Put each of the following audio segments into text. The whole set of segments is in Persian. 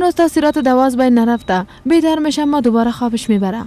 هنوز تاثیرات دوا از بین نرفته. بیدار میشم ما دوباره خوابش میبره.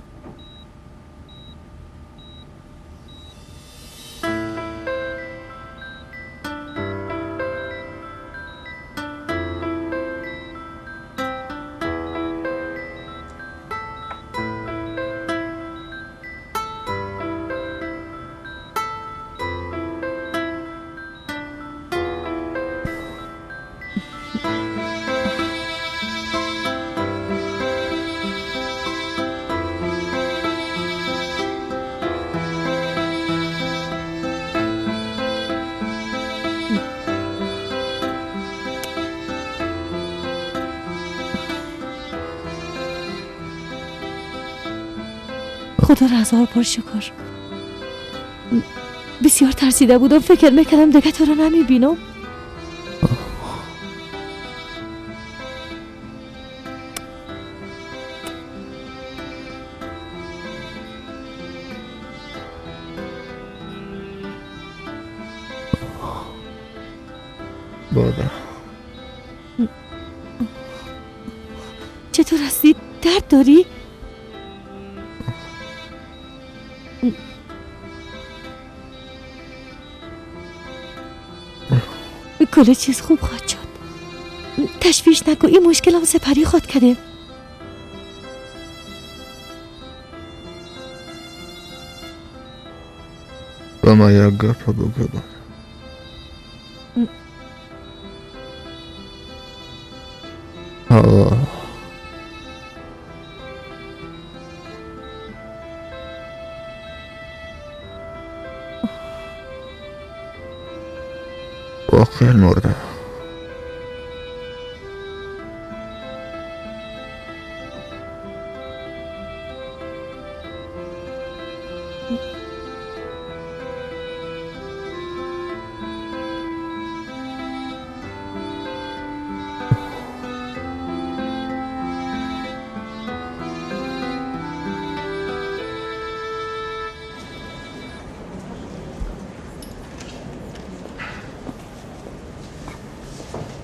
خدا را هزار بار شکر. بسیار ترسیده بودم، فکر میکردم دیگه تو رو نمیبینم. بادا چطور هستی؟ درد داری؟ کل چیز خوب خواهد شد. تشویش نکن، این مشکل هم سپری خواهد کرده. به ما یک گپ بگو. واقعا مرده.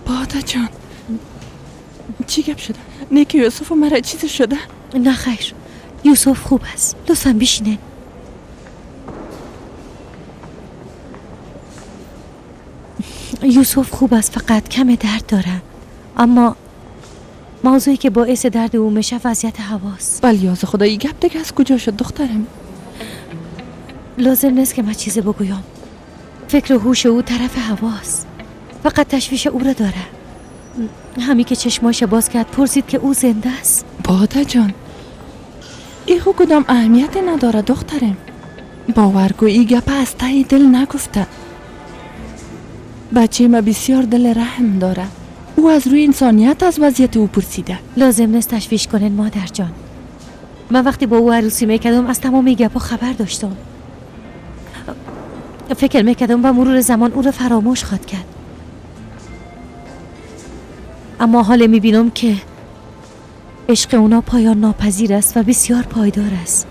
بادا جان چی گپ شده؟ نیکی یوسف و مرا چیز شده؟ نه خیر، یوسف خوب است. لطفا بشینه. یوسف خوب است، فقط کم درد داره. اما موضوعی که باعث درد او میشه وضعیت هواست. بله یاز خدایی، گپ دیگه از کجا شد دخترم؟ لازم نیست که من چیزی بگویم. فکر و هوش او طرف هواست. فقط تشویش او را داره. همی که چشماش باز کرد پرسید که او زنده است. بادا جان ای خو کدام اهمیت نداره دخترم. باور کو ای گپ از ته دل نگفته. بچه ما بسیار دل رحم داره. او از روی انسانیت از وضعیت او پرسیده. لازم نیست تشویش کنین مادر جان. من وقتی با او عروسی میکردم از تمام گپا خبر داشتم. فکر میکردم با مرور زمان او را فراموش خواهد کرد. اما حال میبینم که عشق اونا پایان ناپذیر است و بسیار پایدار است.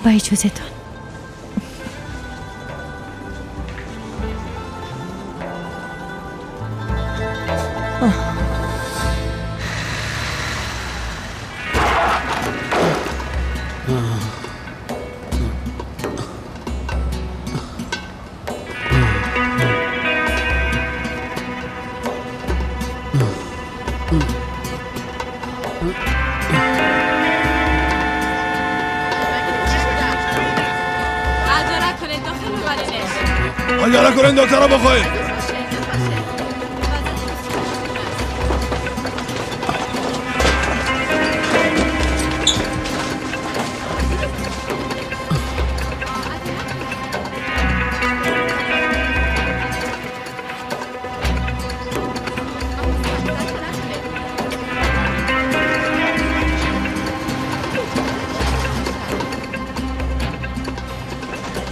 با اجازهتان. دکتر رو بخواید.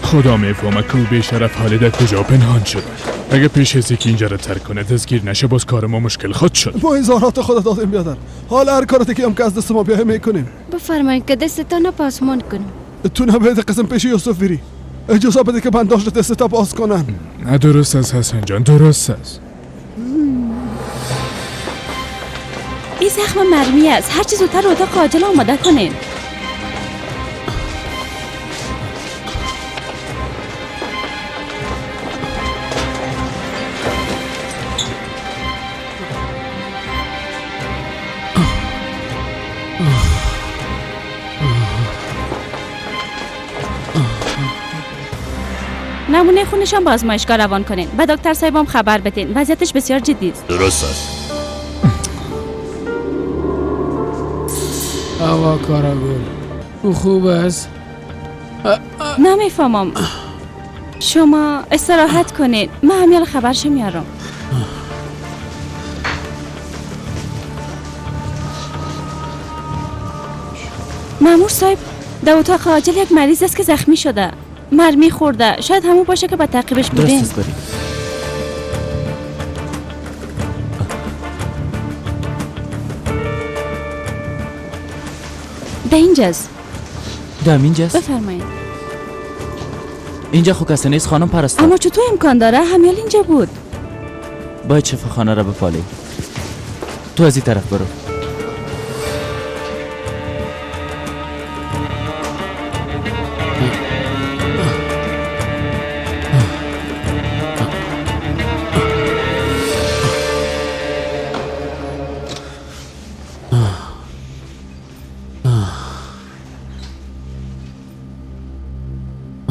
خدا میفهمه که او بیشرف حالی در کجا پنهان شده. اگه پیش از اینکه اینجا را ترک کنه دستگیر نشه باز کار ما مشکل خود شد. ما اظهارات خود دادیم بیادر. حالا هر کارت که هم که از دست ما بیایه میکنیم. بفرمایید که دستتان پاسمان کنم. تو نباید قسم پیش یوسف بری. اجازه بده که بنداژ دستت باز کنن. نه درست است حسن جان، درست است. این زخم مرمی است. هر چیز زودتر اتاق عاجل آماده کنین. نمونه خونشان با آزمایشگاه روان کنین و دکتر صاحبم خبر بدین. وضعیتش بسیار جدی است. درست است. آوا کاراگل، او خوب است؟ نمیفهمم. شما استراحت کنید، من همیال خبرش میارم. مامور صاحب، در اتاق عاجل یک مریض است که زخمی شده، مرمی خورده. شاید همون باشه که با تعقیبش بودیم. درست است، بریم. در اینجاست. در اینجاست؟ بفرمایید. اینجا خو کسی نیست خانم پرستار. اما چطور امکان داره؟ همیال اینجا بود. باید شفاخانه را بپالی. تو از این طرف برو.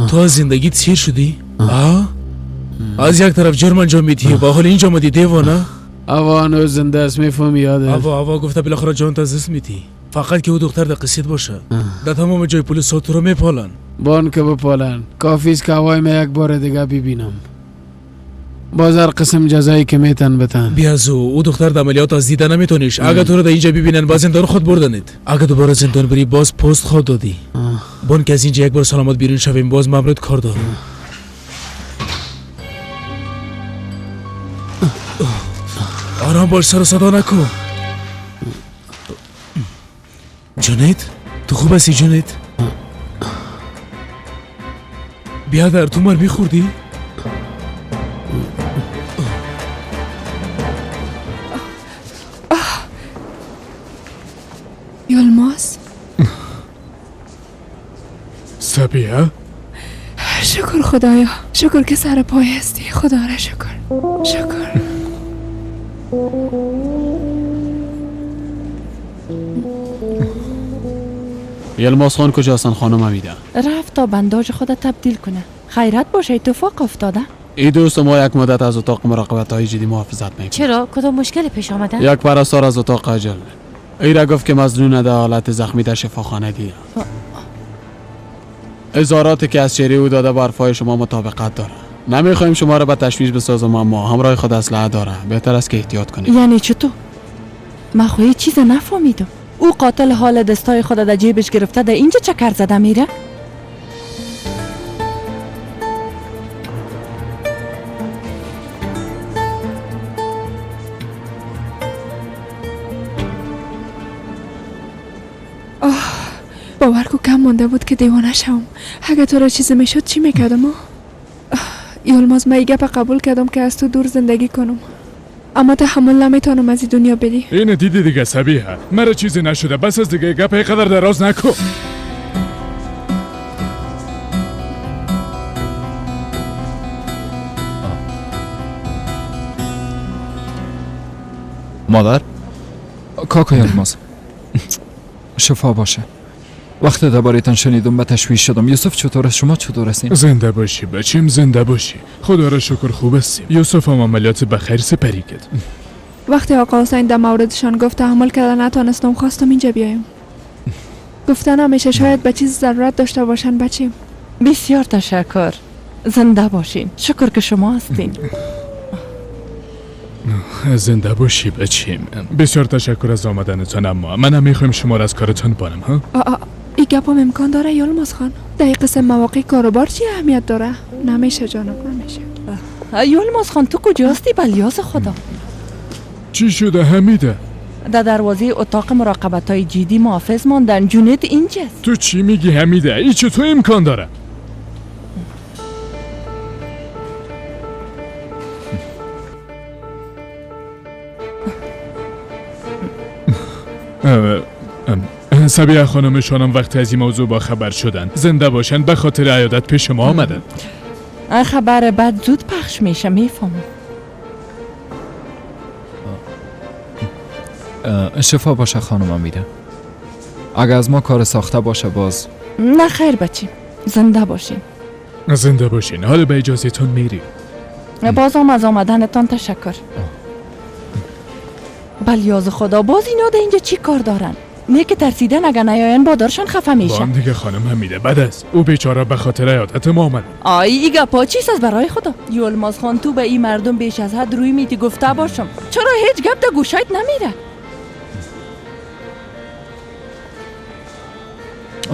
تو از زندگیت سیر شدی؟ آه؟ از یک طرف جرم انجام میدی و حال اینجا آمدی دیوانه؟ آوا هنوز زنده است، میفهمی یاده؟ آوا گفته بالاخره جان از دست میدی. فقط که او دختر در قصید باشه. در تمام جای پلیس تو رو میپالن. بان که بپالن، کافی است که هوای می یک بار دیگه ببینم. باز هر قسم جزایی که میتن بتن. بیازو او دختر در عملیات از دیده نمیتونیش. اگه تو رو در اینجا ببینن باز زندان خود بردنید. اگه دوباره زندان بری باز پست خود دادی. بان که از اینجا یک بار سلامت بیرون شویم باز ممرد کار دارم. آرام باش، سر و صدا نکن. جونید تو خوب هستی جونید؟ بیادر تو مر میخوردی؟ یلماز. صبیحه؟ شکر خدایا، شکر که سر پای هستی. خدا را شکر، شکر. یلماز خان کجاستن خانم حمیده؟ رفت تا بنداژ خود تبدیل کنه. خیرت باشه، اتفاق افتاده. ای دوست ما یک مدت از اتاق مراقبت های جدی محافظت میکنه. چرا؟ کدام مشکل پیش آمده؟ یک پرستار از اتاق عاجل ای را گفت که مظنون در حالت زخمی در شفاخانه دیده. اظهاراتی که از چهره او داده با حرفهای شما مطابقت داره. نمیخوایم شما را به تشویش بسازم، اما همراه خود اسلحه داره. بهتر است که احتیاط کنید. یعنی چطور؟ من خو هیچ چیز نفهمیدم. او قاتل حال دستای خود در جیبش گرفته در اینجا چکر زده میره؟ باور کو کم مانده بود که دیوانه شوم. اگه تو را چیزی میشد چی میکردم؟ یلماز، من گپ قبول کردم که از تو دور زندگی کنم، اما تحمل نمیتونم از این دنیا بدی. اینو دیدی دیگه صبیحه، مرا چیزی نشده. بس از دیگه گپ اینقدر دراز نکن. مادر؟ کاکا یلماز، شفا باشه. وقتی درباره‌تان شنیدم به تشویش شدم. یوسف چطور است؟ شما چطور هستین؟ زنده باشی بچیم، زنده باشی. خدا را شکر خوب هستیم. یوسف هم عملیات بخیر سپری کرد. وقتی آقا حسین در موردشان گفت تحمل کرده نتانستم، خواستم اینجا بیایم. گفتن همیشه شاید به چیز ضرورت داشته باشن بچیم. بسیار تشکر، زنده باشین. شکر که شما هستین. زنده باشی بچیم. بسیار تشکر از آمدنتان، اما من هم میخوایم شما را از کارتان بانم. ها؟ این گپ هم امکان داره یلماز خان؟ در این قسم مواقع کاروبار چی اهمیت داره؟ نمیشه جانم، نمیشه. یلماز خان تو کجا هستی؟ بلیاز خدا. چی شده حمیده؟ در دروازه اتاق مراقبت های جدی محافظ ماندن. جونت اینجاست. تو چی میگی حمیده؟ ای چطور امکان داره؟ صبیحه خانمشانم وقتی از این موضوع با خبر شدن زنده باشن به خاطر عیادت پیش ما آمدن. خبر بد زود پخش میشه، میفهمم. شفا باشه خانم امیده. اگه از ما کار ساخته باشه باز. نه خیر بچیم، زنده باشین. زنده باشین. حالا به اجازهتون میریم. بازم از آمدنتان تشکر. بلیاز خدا باز اینا در اینجا چی کار دارن؟ نه که ترسیدن اگه نیاین بادارشان خفه میشن. با دیگه خانم حمیده بد است. او بیچاره به خاطر عیادت ما آمد. آی ای گپا چیست از برای خدا؟ یلماز خان تو به این مردم بیش از حد روی میتی گفته باشم. چرا هیچ گپ در گوشایت نمیره؟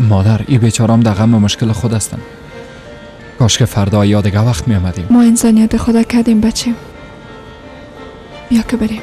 مادر ای بیچارم در غم و مشکل خود هستن. کاش که فردا یا دیگه وقت می آمدیم. ما انسانیت خدا کردیم بچه. بیا که بریم.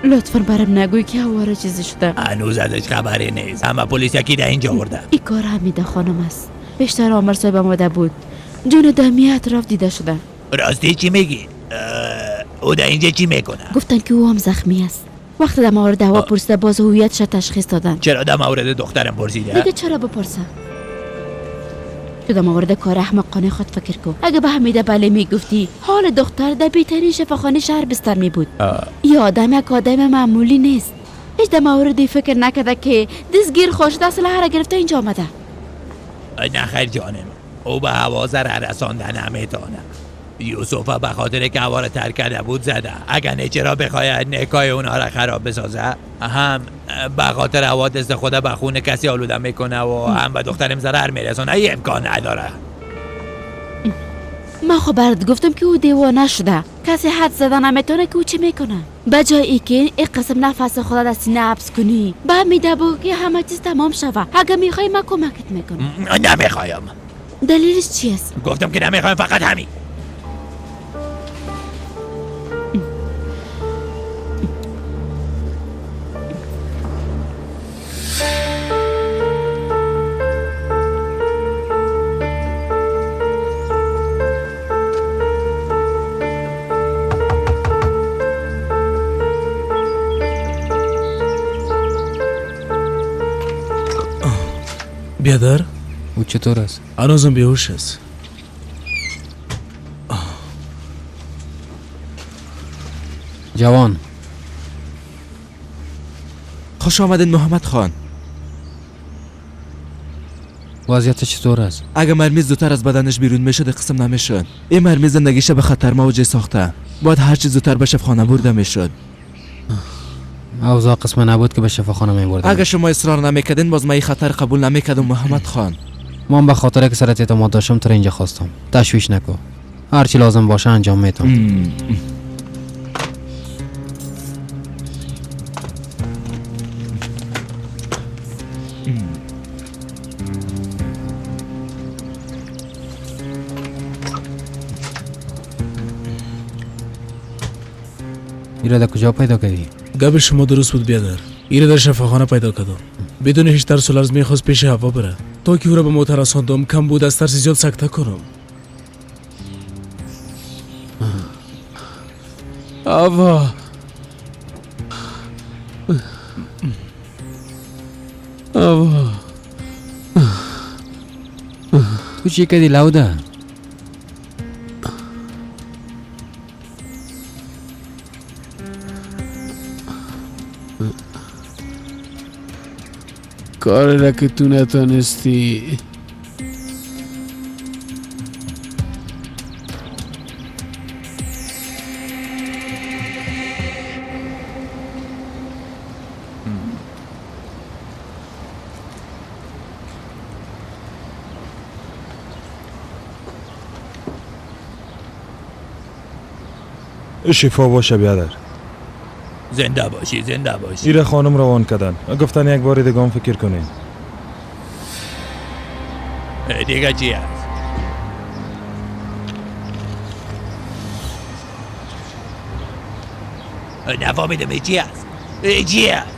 لطفا برام نگوی که هواره چیزی شده. هنوز ازش خبری نیست. اما پلیس یکی در اینجا آورده. این کار حمیده خانم است. بیشتر آمر صاحب آمده بود. جون دمی اطراف دیده شده. راستی چی میگی؟ او در اینجا چی میکنه؟ گفتن که او هم زخمی است. وقتی در مورد هوا پرسیده باز هویتش تشخیص دادن. چرا در مورد دخترم پرسیده؟ دیگه چرا بپرسه؟ تو در مورد کار احمقانه خود فکر کن. اگه به حمیده بله میگفتی حال دختر در بهترین شفاخانه شهر بستر می بود. یه آدم یک آدم معمولی نیست. هیچ در موردی فکر نکرده که دستگیر خوش اسلحه را گرفته اینجا آمده. نه خیر جانم، او به هوا ضرر رسانده نمیتونه. یوسف به خاطر که هوا را ترک کرده بود زده. اگر نه چرا بخواید نکای اونها را خراب بسازه؟ هم به خاطر هوا دست خود به خون کسی آلوده میکنه و هم به دخترم ضرر میرسونه. این امکان نداره. من خب برات گفتم که او دیوانه شده. کسی حد زده نمیتونه که او چه میکنه. به جای اینکه این قسم نفس خود از سینه حبس کنی به میده بگو که همه چیز تمام شوه. اگه میخوای من کمکت میکنم. نمیخوایم. دلیلش چی است؟ گفتم که نمیخوایم، فقط همین. بیادر؟ او چطور است؟ هنوزم بیهوش است. جوان خوش آمدین محمد خان. وضعیت چطور است؟ اگه مرمی زودتر از بدنش بیرون میشد قسم نمیشد. این مرمی زندگیش به خطر مواجه ساخته. باید هر چیز زودتر به شفاخانه برده میشد. اوضاع قسم نبود که به شفاخانه میبردم. اگه شما اصرار نمیکردین باز من این خطر قبول نمیکردم محمد خان. من به خاطر که سرت اعتماد داشتم تو اینجا خواستم. تشویش نکن، هر چی لازم باشه انجام میدم. ایره در کجا پیدا کردی؟ گپ شما درست بود بیادر. ایره در شفاخانه پیدا کردم. بدون هیچ ترس و لرز میخواست پیش هوا بره. تا که او را به موتر رساندم کم بود از ترس زیاد سکته کنم. آوا آوا تو چی کردی لاوده؟ کاری را که تو نتانستی. شفا باشه بیادر. زنده باشی، زنده باشی. ایره خانم روان کردن، گفتن یک بار دیگه هم فکر کنین. دیگه چی هست؟ نفهمیدم چی هست؟ چی هست؟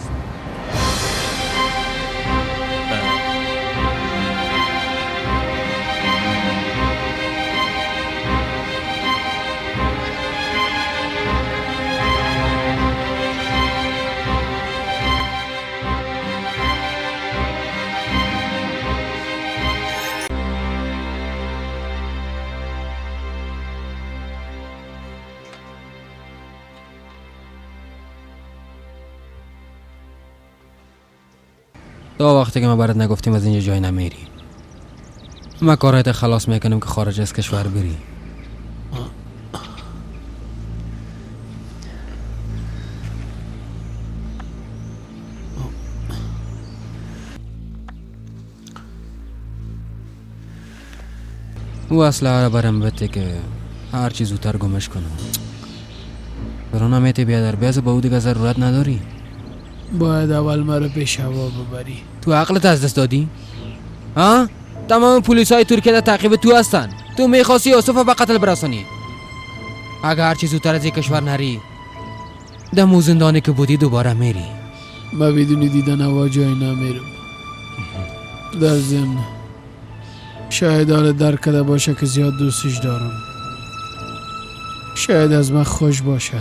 تا وقتی که ما برات نگفتیم از اینجا جای نمیری. ما کارایت خلاص میکنم که خارج از کشور بری. او اسلحه را برم بده که هر چیز زودتر گمش کنم. برو نمیتی بیادر، بیاز با او دیگه ضرورت نداری. باید اول مرا پیش هوا ببری. تو عقلت از دست دادی؟ ها؟ تمام پلیس های ترکیه در تعقیب تو هستن. تو میخواستی یوسف به قتل برسانی. اگر هر چیز زودتر از این کشور نری، دمو زندانی که بودی دوباره میری. ما بدون دیدن هوا جای نمیرم. در ضمن شاید حال درک کرده باشه که زیاد دوستش دارم. شاید از من خوش باشه.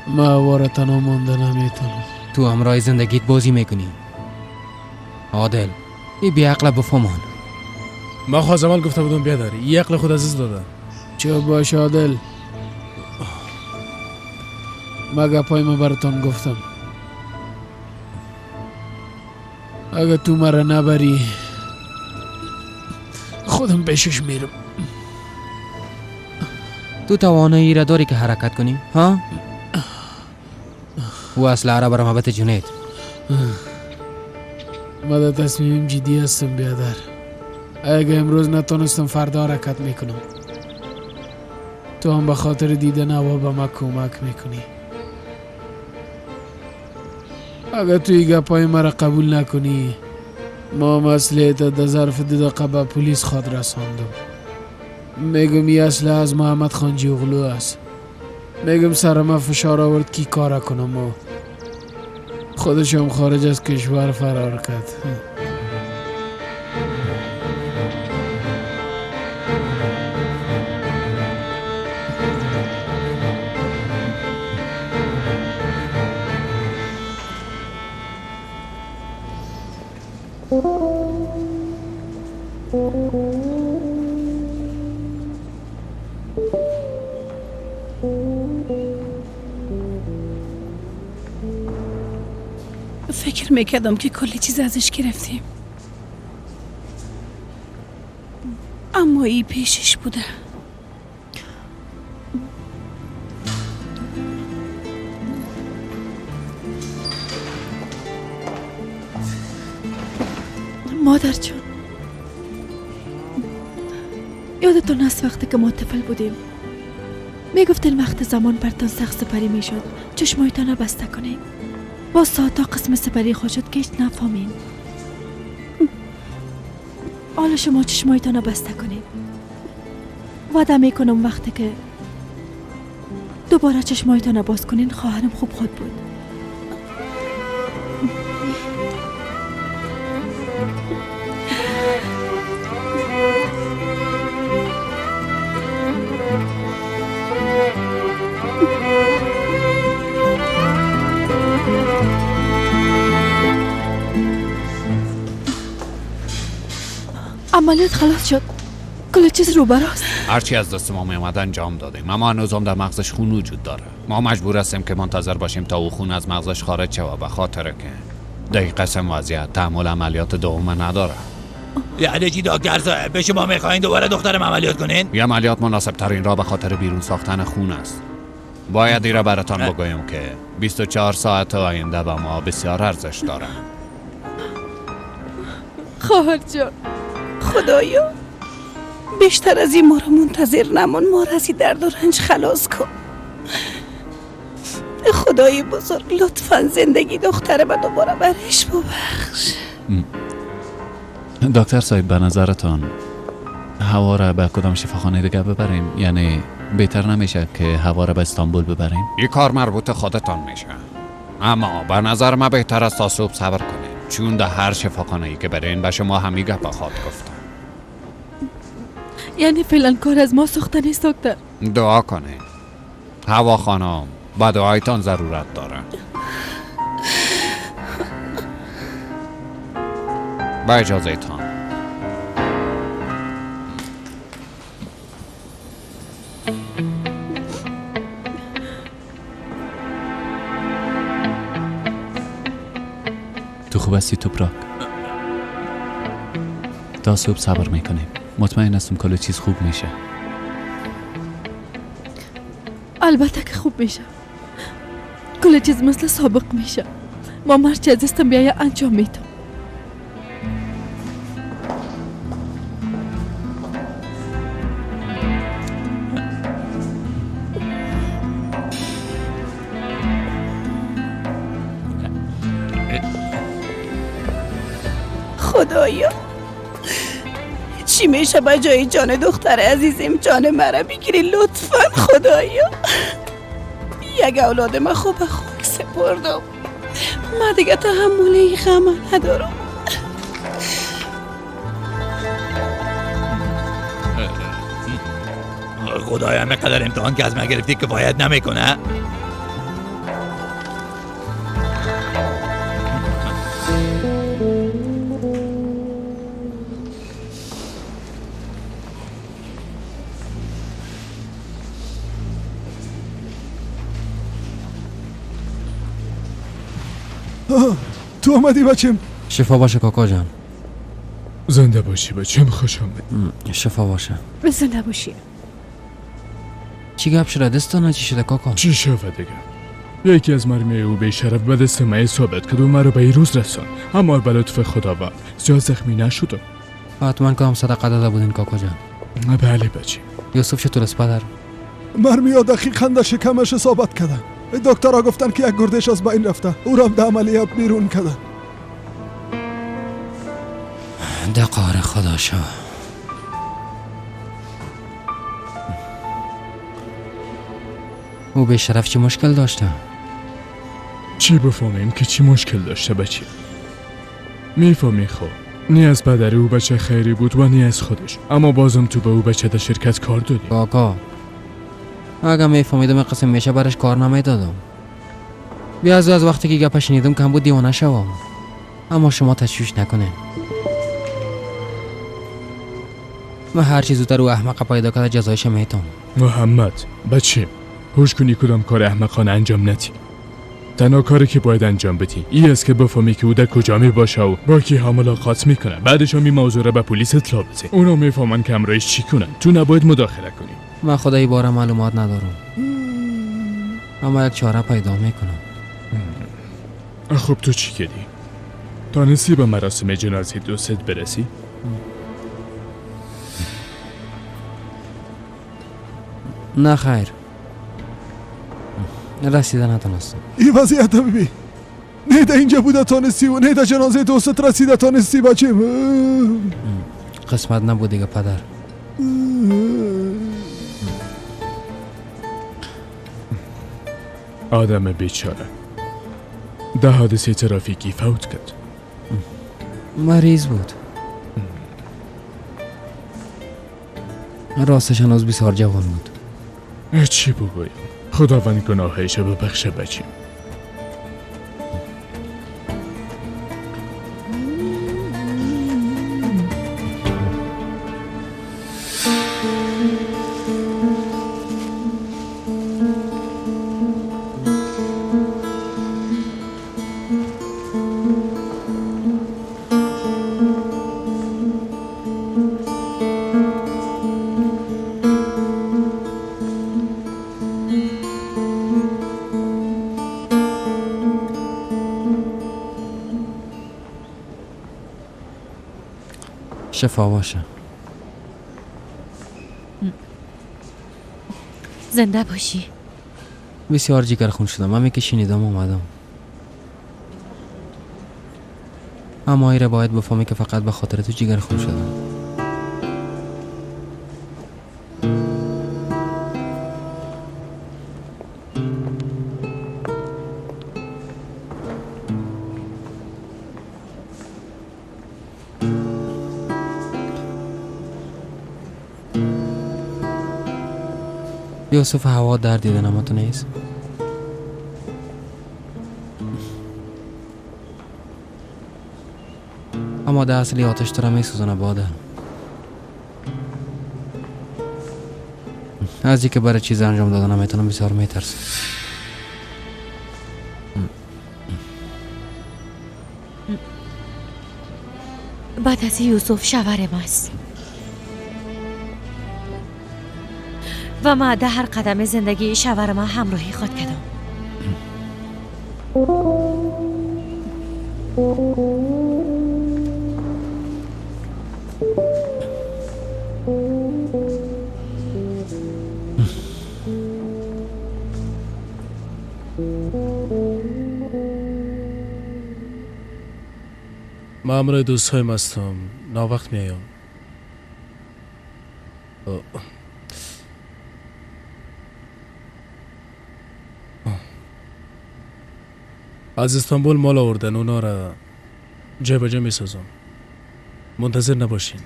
ما هوا تنها مانده نمیتونم. تو همراه زندگیت بازی میکنی عادل. ای بی عقل بفهمان. ما خو از اول گفته بودم بیادر، ای عقل خود عزیز داده. چه باش عادل، ما گپای ما براتون گفتم. اگه تو مرا نبری خودم پیشش میرم. تو توانایی را داری که حرکت کنی؟ ها؟ او اسلحه را برای محبت جنید. ما در تصمیم جدی هستم بیادر. اگه امروز نتونستم فردا حرکت میکنم. تو هم به خاطر دیدن هوا به ما کمک میکنی. اگه توی گپای مرا قبول نکنی، ما مسئله تا در ظرف 2 دقیقه به پلیس خود رساندم. میگم یه اسلحه از محمد خانجی اغلو است. میگم سر ما فشار آورد کی کار کنم و خودش هم خارج از کشور فرار کرد. فکر میکردم که کلی چیز ازش گرفتیم، اما ای پیشش بوده. مادر جان، یادتون هست وقتی که ما طفل بودیم میگفتین وقت زمان برتان سخت سپری میشد چشمایتان را بسته کنین. باز ساعتا قسم سپری خود شد که هیچ نفهمین. حالا شما چشمایتان را بسته کنین. وعده میکنم وقتی که دوباره چشمایتان را باز کنین خواهرم خوب خود بود. عملیات خلاص شد، کل چیز رو براست. هرچی از دست ما میامد انجام دادیم، اما هنوز هم در مغزش خون وجود داره. ما مجبور هستیم که منتظر باشیم تا او خون از مغزش خارج شود، به خاطر که در قسم وضعیت تحمل عملیات دوم نداره. یعنی چی دکتر صاحب؟ به شما میخواین دوباره دخترم عملیات کنین؟ یه عملیات مناسب ترین راه به خاطر بیرون ساختن خون است. باید ایرا براتان بگویم که 24 ساعت آینده به ما بسیار ارزش داره. خواهر جان، خدایا بیشتر از این ما رو منتظر نمان، ما رو از این درد و رنج خلاص کن. خدای بزرگ لطفا زندگی دختر من دوباره برش ببخش. دکتر صاحب، به نظرتان هوا را به کدام شفاخانه دیگه ببریم؟ یعنی بهتر نمیشه که هوا را به استانبول ببریم؟ این کار مربوط خودتان میشه، اما به نظر من بهتر است تا صبح صبر کنیم، چون در هر شفاخانه ای که برین به شما همی گپ خواهد گفتم. یعنی فعلا کار از ما ساخته نیست دکتر. دعا کنیم هوا خانم، با دعایتان ضرورت داره. با اجازه تان. تو خوب هستی توپراک؟ تا صبح صبر میکنیم، مطمئن هستم کل چیز خوب میشه. البته که خوب میشه، کل چیز مثل سابق میشه. ما هرچی از دستم بیایه انجام میدم. خدایا چی میشه به جای جان دختر عزیزم جان مرا بگیری لطفا. خدایا یک اولاد من خوب خاک سپردم، من دیگه تحمل این غم ندارم. خدایا مقدار امتحان که از من گرفتی کفایت نمیکنه. تو آمدی بچم. شفا باشه کاکا جان. زنده باشی بچم، خوش آمدی. شفا باشه. زنده باشی. چی گپ شده دستانه؟ چی شده کاکا؟ چی شده دیگه؟ یکی از مرمی او به شرف به دست من ثابت کرد و مرا به روز رسان، اما به لطف خداوند زیاد زخمی نشدم. حتما کدام صدقه داده بودین کاکا جان؟ بله بچه. یوسف چطور است پدر؟ مرمی ها دقیقاً در شکمش اصابت کردن. دکترها گفتن که یک گردش از بین رفته، او را در عملیات بیرون کردن. دقار خدا شو. او به شرف چی مشکل داشته؟ چی بفهمیم که چی مشکل داشته بچه؟ میفهمی خب، نی از پدر او بچه خیری بود و نی از خودش، اما بازم تو به او بچه در شرکت کار دادی. کاکا اگه میفهمیدم قسم میشه برش کار نمیدادم. بیا از وقتی که گپش شنیدم کم بود دیوانه شوم. اما شما تشویش نکنین، من هر چیز زودتر او احمق پیدا کرده جزایش میتم. محمد بچه هوش کنی کدام کار احمقانه انجام ندی. تنها کاری که باید انجام بدی ای است که بفهمی که او در کجا می باشه و با کی ها ملاقات میکنه. بعدش هم این موضوع را به پلیس اطلاع بده. اونا میفهمن که همراهش چی کنن. تو نباید مداخله کنی. من خدای باره معلومات ندارم، اما یک چاره پیدا میکنم. خب تو چی کردی؟ تانستی به مراسم جنازه دوستت برسی؟ نه خیر، رسیده نتونستم. این وضعیت ببین، نه در اینجا بوده تانستی و نه در جنازه دوستت رسیده تانستی بچه. قسمت نبود دیگه پدر. آدم بیچاره در حادثه ترافیکی فوت کرد. مریض بود. راستش هنوز بسیار جوان بود. چی بگویم؟ خداوند گناهایش ببخشه بچیم. شفا باشه. زنده باشی. بسیار جگر خون شدم، همه که شنیدم آمدم. اما ایره باید بفهمی که فقط به خاطر تو جگر خون شدم. یوسف هوا در دیدن اما تو نیست. اما در اصلی آتش تو را می سوزنه باده. از اینکه برای چیز انجام دادن نمیتونم بسیار میترسم. بعد از یوسف شوهر ماست و ما در هر قدم زندگی شوهر ما همراهی خود کردم. ما همراه دوستهایم هستم، ناوقت میایم. از استانبول مال آوردن، اونا را جای به جا می سازم. منتظر نباشین.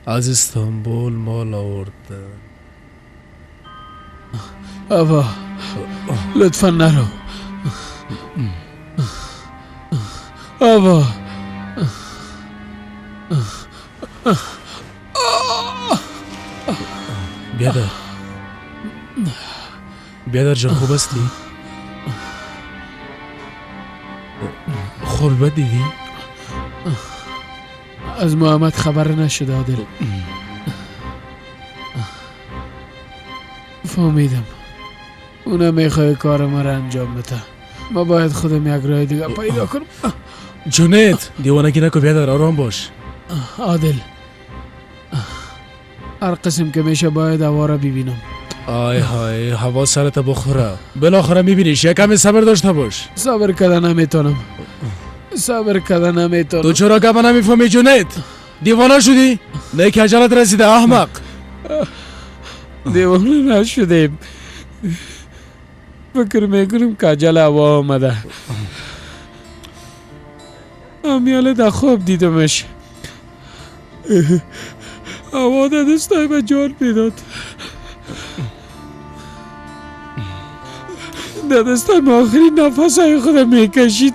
از استانبول مال آوردن. آبا لطفا نرو. آبا بیادر، بیادر جان، خوب هستی؟ خواب بد دیدی؟ از محمد خبر نشد عادل. فهمیدم اونا میخواه کار ما را انجام بده. ما باید خودم یک راه دیگه پیدا کنم. جونت دیوانگی نکن بیادر، آرام باش. عادل هر قسم که میشه باید هوا را ببینم. آی های، هوا سرت بخوره، بالاخره میبینیش. یک کمی صبر داشته باش. صبر کردن نمیتونم، صبر کردن نمیتونم. تو چرا گپ نمیفهمی جونت؟ دیوانه شدی؟ نه که عجلت رسیده احمق. دیوانه نشدیم، فکر میکنم که عجله هوا آمده. امیاله در خواب دیدمش. هوا در دستای به جان میداد. در دستای به آخرین نفس های خود میکشید.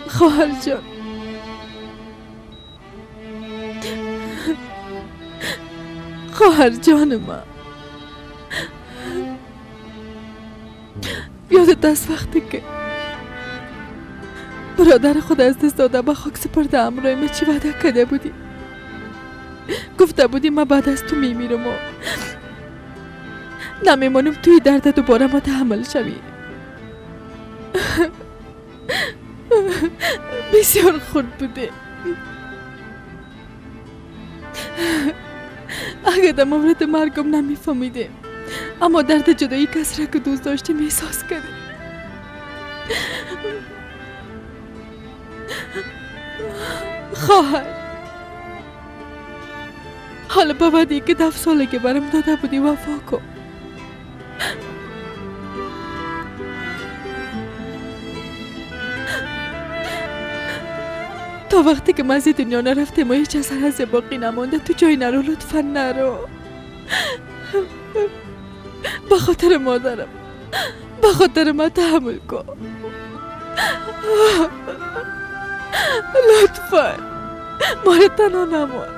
خواهر جان، خواهر جان ما، یادت از وقتی که برادر خود از دست داده به خاک سپرده امرای ما چی وعده کرده بودی؟ گفته بودی ما بعد از تو میمیرم و نمیمانم توی درد دوباره ما تحمل شوی. بسیار خود بوده. اگر در مورد مرگم نمیفهمیدیم، اما درد جدایی کس را که دوست داشتیم احساس کردیم. خواهر، حالا به وعده که 10 ساله که برم داده بودی وفا کن. تا وقتی که ما از دنیا نرفتیم و هیچ اثر از باقی نمانده، تو جای نرو، لطفا نرو. به خاطر مادرم، به خاطر ما تحمل کن لطفا، ما را تنها نمان.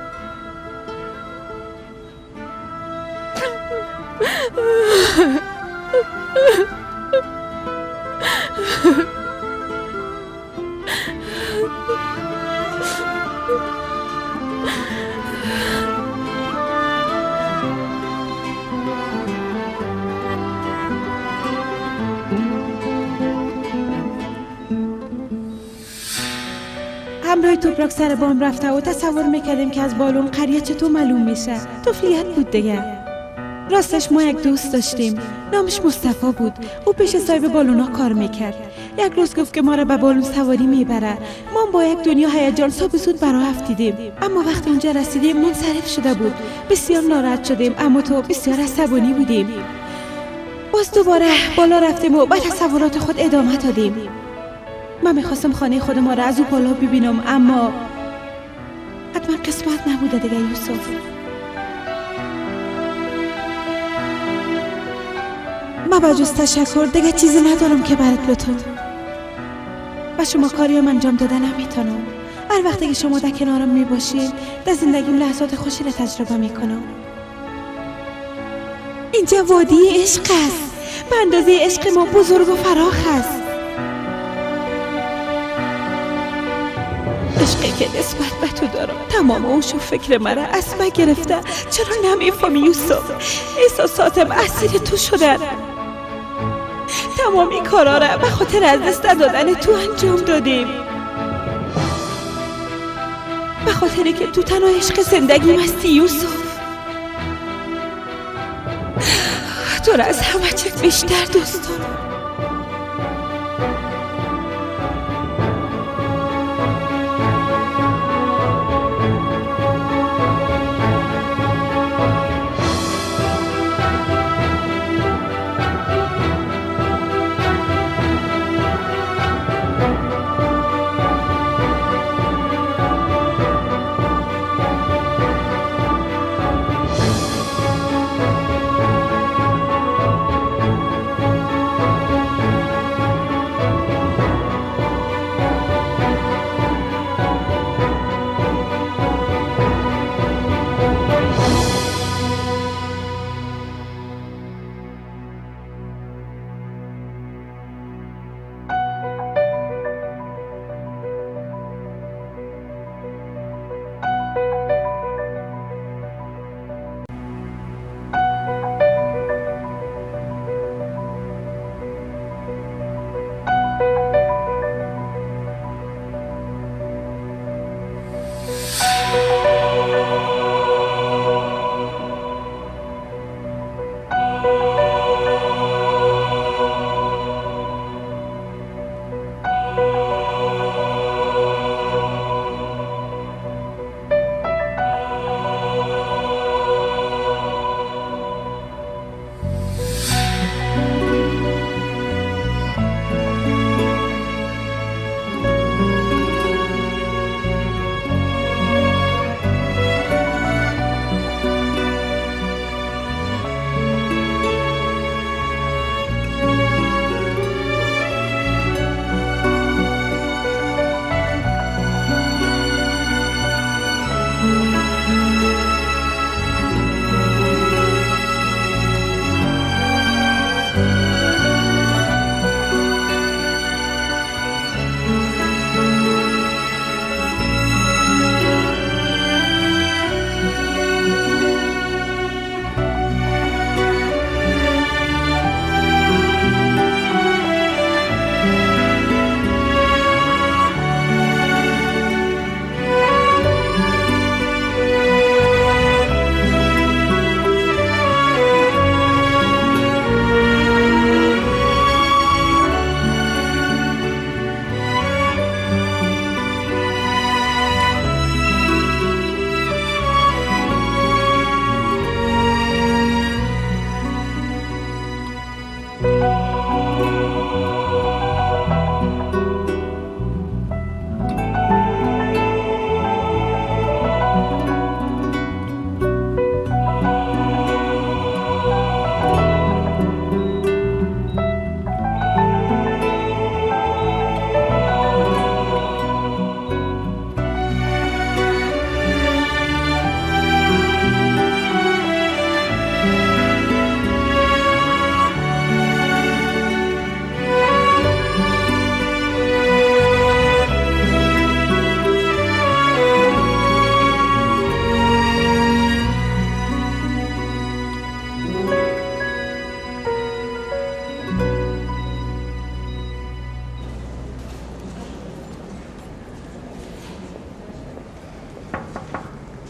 همراه توپراک سر بام رفته و تصور میکردیم که از بالون قریه چطور معلوم میشه. طفلیت بود دیگه. راستش ما یک دوست داشتیم، نامش مصطفی بود. او پیش صاحب بالونا کار میکرد. یک روز گفت که ما را به بالون سواری میبره. ما با یک دنیا هیجان صبح زود براه افتیدیم، اما وقتی اونجا رسیدیم منصرف شده بود. بسیار ناراحت شدیم، اما تو بسیار عصبانی بودیم. باز دوباره بالا رفتیم و به تصورات خود ادامه دادیم. من میخواستم خانه خود ما را از او بالا ببینم، اما حتما قسمت نبوده دیگه یوسف. من به جز تشکر دیگه چیزی ندارم که برات بتونم. و شما کاریم انجام داده نمیتونم. هر وقتی که شما در کنارم میباشید در زندگیم لحظات خوشی را تجربه میکنم. اینجا وادی عشق است. به اندازه عشق ما بزرگ و فراخ است. عشقی که نسبت به تو دارم تمام هوش و فکر مرا از من گرفته. چرا نمیفهمی یوسف؟ احساساتم اسیر تو شدن. تمام این کارا را به خاطر از دست دادن تو انجام دادیم، به خاطر که تو تنها عشق زندگیم هستی یوسف. تو را از همه چیز بیشتر دوست دارم.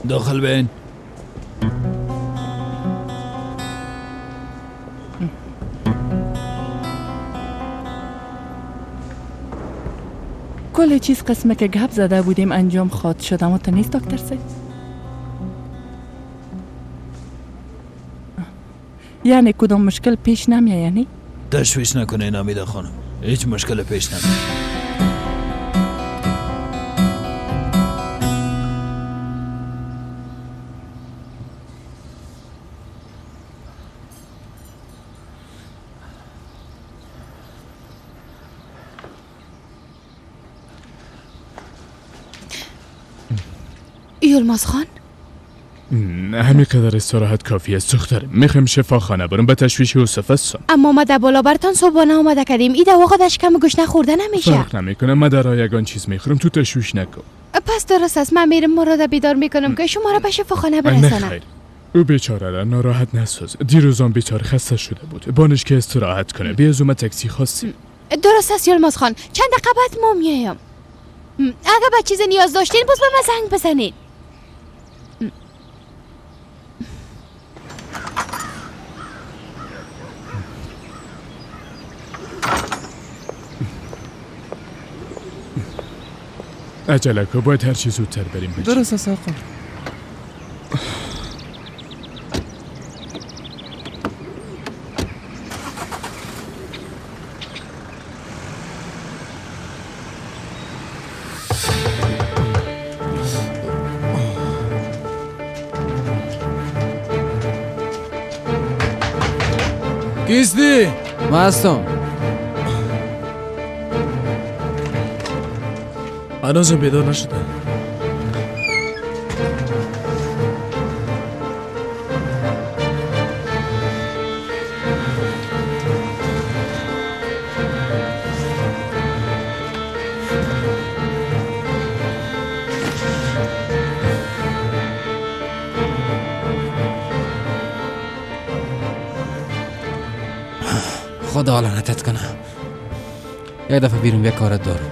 داخل بین. کل چیز قسمه که گپ زده بودیم انجام خواهد شد، اما تو نیست دکتر سید. یعنی کدام مشکل پیش نمیاد؟ یعنی تشویش نکنه نامیده خانم، هیچ مشکل پیش نمیاد. یلماز خان، همین قدر استراحت کافی است دخترم. میخوایم شفاخانه برم، به تشویش یوسف هستم. اما ما در بالا برتان صبحانه آماده کردیم. این دوا خود شکم گشنه خورده نمیشه. فرق نمیکنه، من در یگان چیز میخورم، تو تشویش نکن. پس درست است، من میرم مراد بیدار میکنم که شما را به شفاخانه برسانم. نه خیر، او بیچاره را ناراحت نساز. دیروز آن بیچاره خسته شده بود، بانش که استراحت کنه. بیا از ما تاکسی خواستیم. درست است یلماز خان، چند دقیقه بعد ما میایم. اگه به چیز نیاز داشتین باز به من زنگ بزنید. عجله کن، باید هر چی زودتر بریم. درست است آقا. کیستی؟ من هستم. هنوزم بیدار نشده. خدا لعنتت کنه. یک دفعه بیرون بیا، کارت دارم.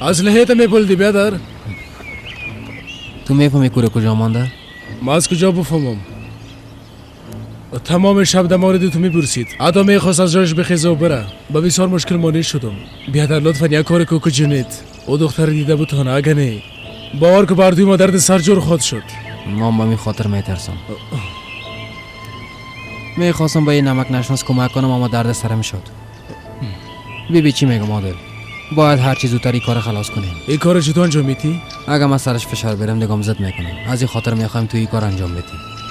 اسلحه ته میپل دی بیادر. تو میفهمی کوره کجا مانده؟ ما از کجا بفهمم؟ تمام شب در مورد تو میپرسید. حتی میخواست از جایش بخیزه و بره. با بسیار مشکل مانع شدم. بیادر لطفا یک کار کو جنید. او دختر دیده بود تانه، اگه نه باور که بردوی ما درد سر جور خود شد. ما با می خاطر میترسم. میخواستم با این نمک نشناس کمک کنم، اما درد سرم شد. ببین چی میگم عادل، باید هر چیز زودتر این کار خلاص کنیم. این کار چطور انجام میدی؟ اگه من سرش فشار برم دیگه زد میکنم. از این خاطر میخوایم تو این کار انجام بدی.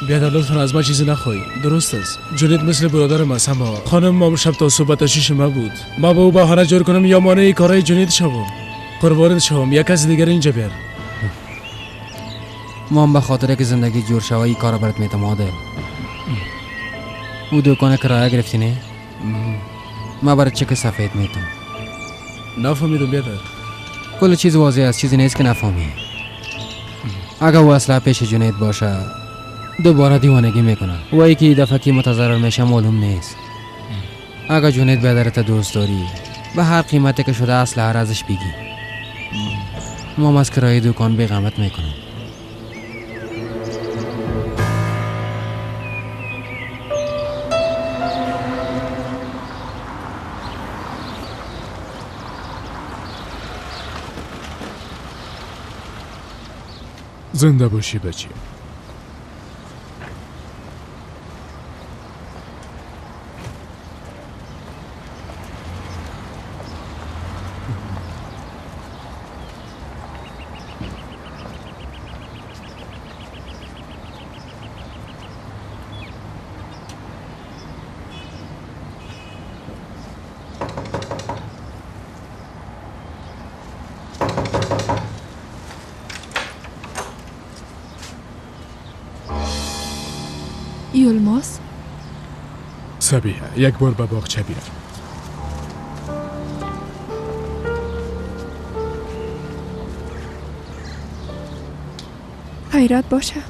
بیادر لطفا از ما چیزی نخواهی. درست است، جنید مثل برادرم است، اما خانم ما شب تا صبح تشویش ما بود. ما با او بهانه جور کنم یا مانع کارهای جنید شوم. قربانت شوم، یک کس دیگر اینجا بیار. ما هم به خاطر که زندگی جور شوه این کار برات میتم عادل. او دکان کرایه گرفتی نه؟ ما برات چک سفید میتم. نفهمیدم بیادر. کل چیز واضح است، چیزی نیست که نفهمی. اگه او اصلا پیش جنید باشه دوباره دیوانگی میکنه و یکی دفعه که متضرر میشه معلوم نیست. اگه جنید بیادرت دوست داری به هر قیمتی که شده اصلا ازش بگی. ما از کرایه دکان بی‌غمت میکنم. زنده باشی بچه. یلماز؟ صبیحه یک بار به باغچه بیا. خیرت باشه.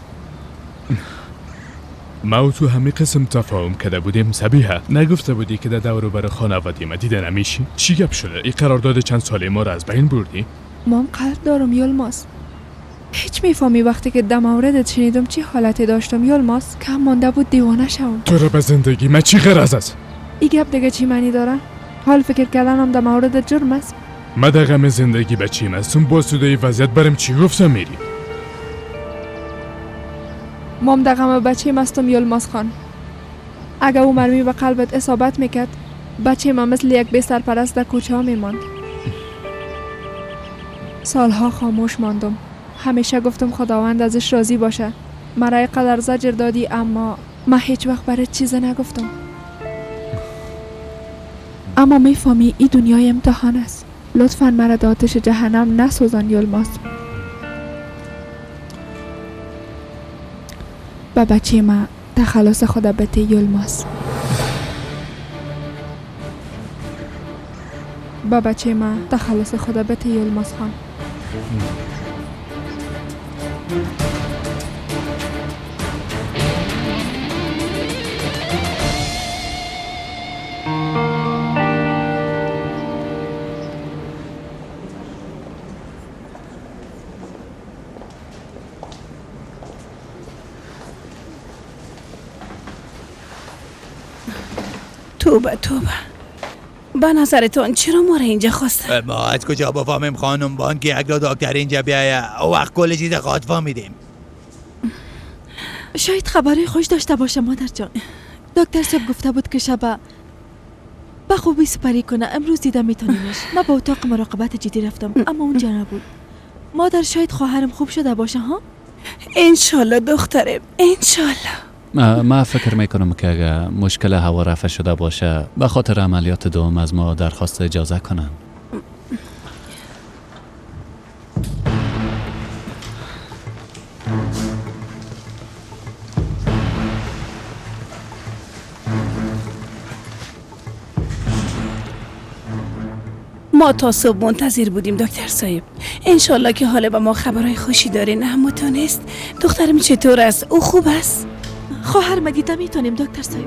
ما و تو همه قسم تفاهم کرده بودیم صبیحه. نگفته بودی که در دور و بر خانواده ما دیده نمیشی؟ چی گپ شده؟ این قرارداد چند ساله ما را از بین بردی؟ مام قلب دارم یلماز. هیچ میفهمی وقتی که در موردت شنیدم چی حالتی داشتم یلماز؟ کم مانده بود دیوانه شوم. تو را به زندگی ما چی غرض است؟ این گپ دیگه چی معنی داره؟ حال فکر کردنم در مورد جرم است. ما در غم زندگی بچیم هستم، با سوده وضعیت برم چی گفتم میری؟ مام در غم بچه هستم یلماز خان. اگه او مرمی به قلبت اصابت میکرد، بچه ما مثل یک بی سرپرست در کوچه ها میماند. سالها خاموش ماندم. همیشه گفتم خداوند ازش راضی باشه. مرا قدر زجر دادی، اما من هیچ وقت برای چیز نگفتم. اما میفهمی این دنیای امتحان است. لطفاً مرا در آتش جهنم نسوزان یلماز. به بچه ما تخلص خدا بته یلماز. به بچه ما تخلص خدا بته یلماز خان. توبه توبه. به نظرتان چرا ما را اینجا خواستن؟ ما از کجا بفهمیم خانم بان که یک دکتر اینجا بیایه؟ او وقت کل چیز خود فهمیدیم. شاید خبری خوش داشته باشه مادر جان. دکتر صاحب گفته بود که شب به خوبی سپری کنه. امروز دیده میتونیمش. ما به اتاق مراقبت جدی رفتم اما اونجا نبود. مادر شاید خواهرم خوب شده باشه ها؟ انشالله دخترم، انشالله. ما فکر میکنم که اگر مشکل هوا رفع شده باشه به خاطر عملیات دوم از ما درخواست اجازه کنن. ما تا صبح منتظر بودیم دکتر صاحب. انشالله که حالا به ما خبرهای خوشی دارین. اما تو نیست. دخترم چطور است؟ او خوب است؟ خواهر ما دیده میتونیم دکتر صاحب.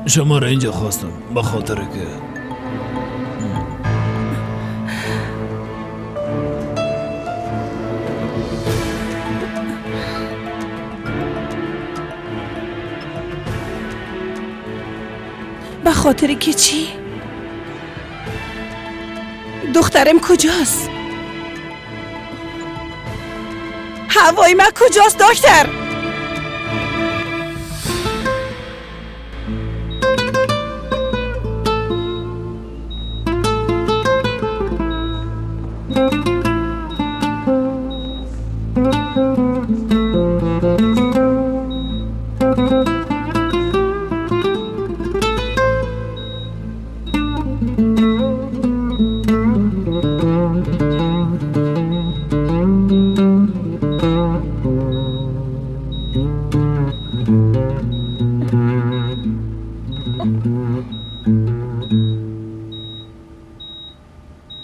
شما را اینجا خواستم به خاطر که به خاطر که چی؟ دخترم کجاست؟ هوای من کجاست دکتر؟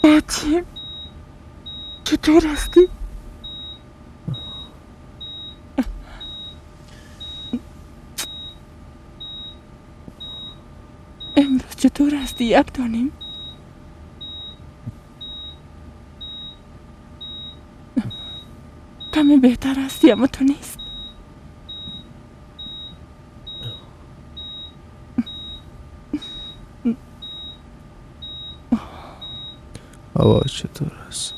بچه چطور هستی؟ امروز چطور هستی یک دانیم؟ کمی بهتر هستی اما تو نیست. هوا چطور است؟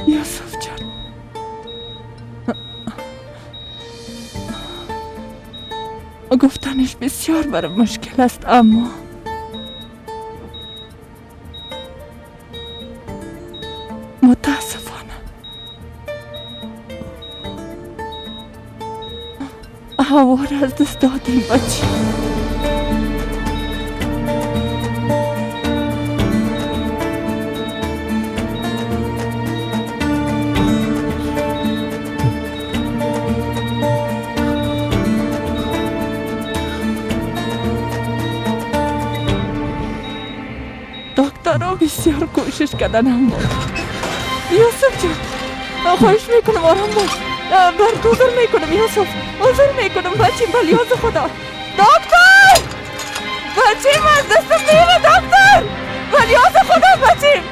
یوسف جان، گفتنش بسیار برای مشکل است، اما متاسفانه هوا را از دست دادیم بچه. بسیار کوشش کردن اما یوسف جان خواهش میکنم آرام باش. بر تو عذر میکنم یوسف، عذر میکنم بچیم، بلیاز خدا. دکتر بچیم از دستم میره، دکتر بلیاز خدا بچیم.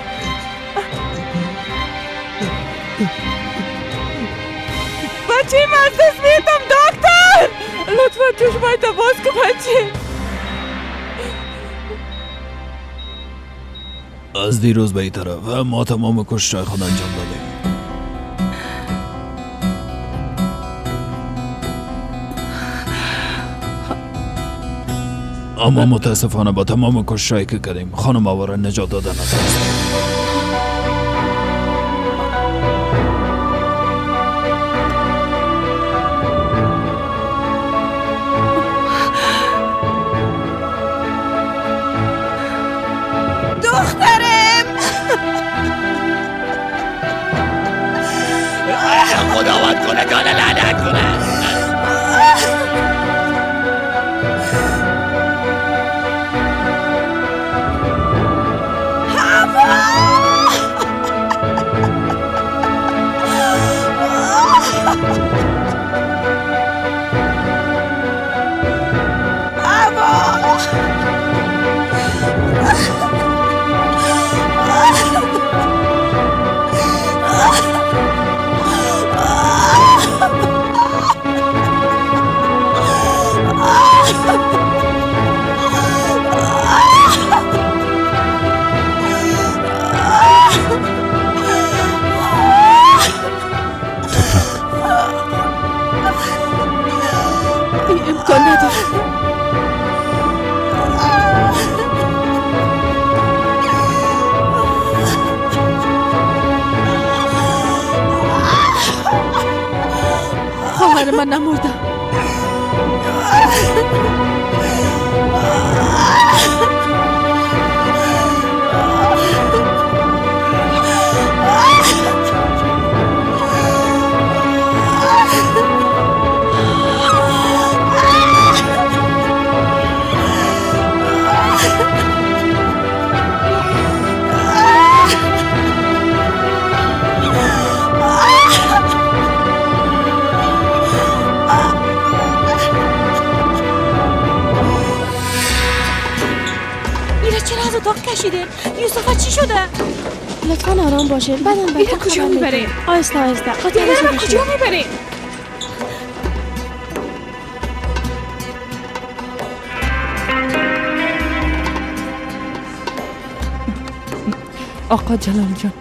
بچیم از دست میتم دکتر، لطفا چشمایت باز کن بچیم. از دیروز به این طرف ما تمام کوشش‌های خود انجام دادیم. اما متاسفانه با تمام کوشش‌هایی که کردیم خانم آواره نجات داده نتونستیم. دخترم خداوند کنه جان لعنت کنه. امکان نداره. خواهر من نمردم. کشیده یوسف چی شده؟ لطفا آرام باشه. بعدم اینا کجا میبرین؟ آهسته آهسته. اینا کجا میبرین؟ آقا جلال جان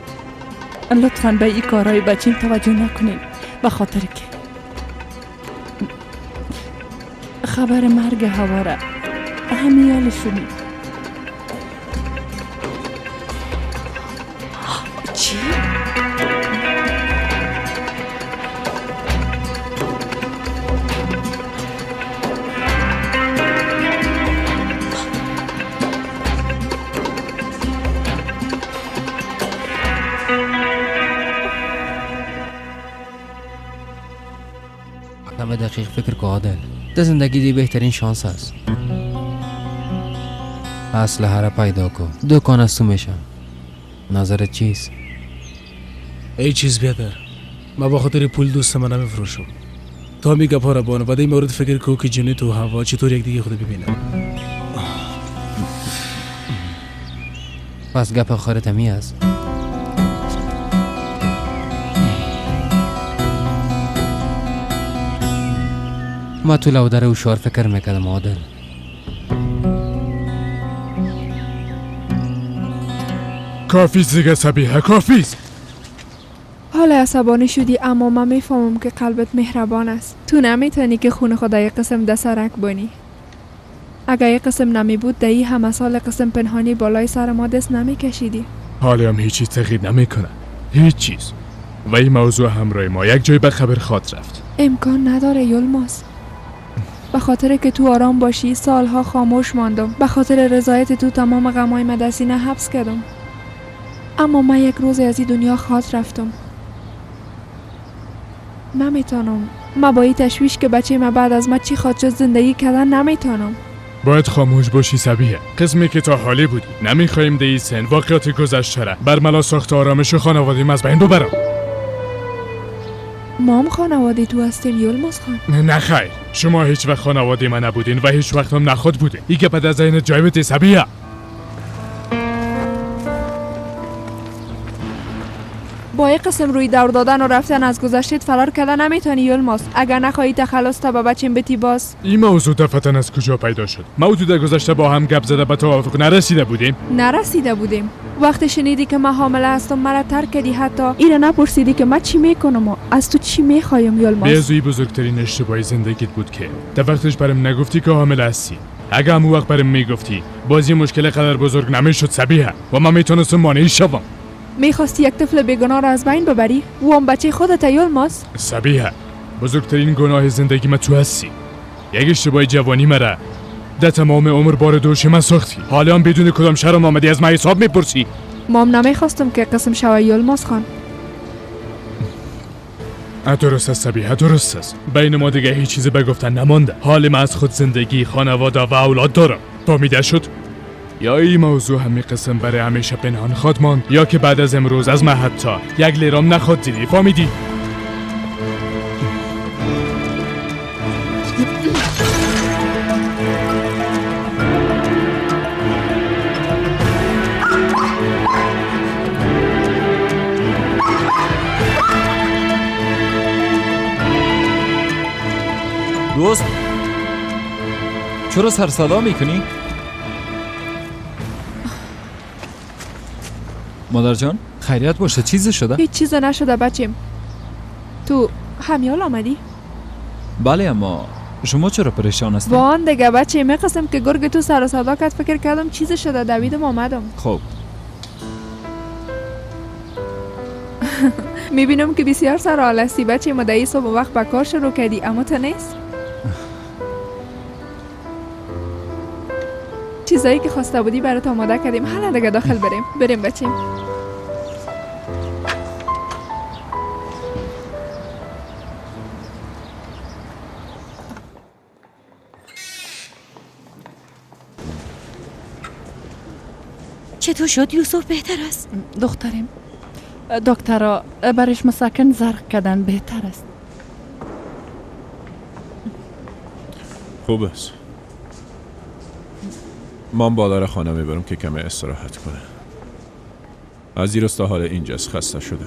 لطفا به این کارهای بچیم توجه نکنین، به خاطر که خبر مرگ هوا را همیال شنید. چی؟ همه دقیق فکر که عادل در زندگی دی بهترین شانس است. اسلحه را پیدا کن، دکان از تو میشم. نظرت چیست؟ ای چیز بیادر، ما با خاطر پول دوست من نمیفروشم. تو همی گپا را بانو و این مورد فکر کو که جنی تو هوا چطور یک دیگه خود ببینم. پس گپ آخرت همی است. ما تو لودر هوشیار فکر میکردم عادل. کافیست دیگه صبیحه، کافیست. حالا عصبانی شدی اما من میفهمم که قلبت مهربان است. تو نمیتونی که خون خدا یک قسم ده سرک بانی. اگر یک قسم نمی بود ده ای همه سال قسم پنهانی بالای سر ما دست نمی کشیدی. حالا هم هیچ چیز تغییر نمیکنه، هیچ چیز. و این موضوع همراه ما یک جای به خبر خواد رفت. امکان نداره یلماز. به خاطر که تو آرام باشی سالها خاموش ماندم. به خاطر رضایت تو تمام غمای من در سینه حبس کردم. اما من یک روز از این دنیا خواد رفتم. نمیتونم. من با این تشویش که بچه من بعد از من چی خواد شد زندگی کردن نمیتونم. باید خاموش باشی صبیحه. قسمی که تا حالی بودی. نمیخوایم در سن واقعیات گذشته را برملا ساخت آرامش خانوادیم از بین ببرم. ما هم خانواده تو هستیم یلماز خان. نه خیر، شما هیچ وقت خانواده من نبودین و هیچ وقت هم نخود بودین. این گپ از ذهنت جای بده صبیحه. با یک قسم روی دور دادن و رفتن از گذشتت فرار کردن نمیتونی یلماز. اگر نخواهی تخلص تا به بچیم بتی باز. این موضوع دفعتاً از کجا پیدا شد؟ موضوع در گذشته با هم گپ زده به توافق نرسیده بودیم؟ نرسیده بودیم. وقتی شنیدی که من حامله هستم مرا ترک کردی، حتی ایرا نپرسیدی که من چی میکنم و از تو چی میخوایم یلماز. به بزرگترین اشتباه زندگیت بود که در وقتش برام نگفتی که حامله هستی. اگه هم وقت برام میگفتی بازی مشکل قدر بزرگ نمیشد صبیحه و من میتونستم مانع شوم. میخواستی یک طفل بیگناه را از بین ببری؟ او هم بچه خودت یلماز. صبیحه، بزرگترین گناه زندگی من تو هستی. یک اشتباه جوانی مرا در تمام عمر بار دوش من ساختی. حالا هم بدون کدام شرم آمدی از من حساب میپرسی. مام نمیخواستم که قسم شوی یلماز خان. درست است صبیحه، درست است. بین ما دیگه هیچ چیزی به گفتن نمانده. حال من از خود زندگی، خانواده و اولاد دارم. فهمیده شد؟ یا این موضوع همی قسم برای همیشه پنهان خواد ماند یا که بعد از امروز از من حتی یک لیرام نخواد دیدی. فهمیدی؟ دوست، چرا سر صدا میکنی؟ مادر جان خیریت باشه، چیزی شده؟ هیچ چیز نشده بچیم. تو همیال آمدی؟ بله، اما شما چرا پریشان هستی؟ وان دیگه بچه، میخواستم که گرگ تو سر و صدا کرد، فکر کردم چیزی شده، دویدم آمدم. خب میبینم که بسیار سر حال هستی بچه. مدعی صبح وقت به کار شروع کردی اما تو نیست. چیزایی که خواسته بودی برات آماده کردیم. حالا دیگه داخل بریم. بریم بچیم. چطور شد یوسف؟ بهتر است؟ دختریم، دکترا برش مسکن زرق کردن، بهتر است. خوب است. من بالا را خانه میبرم که کمی استراحت کنه. از دیروز تا حال اینجاست، خسته شده.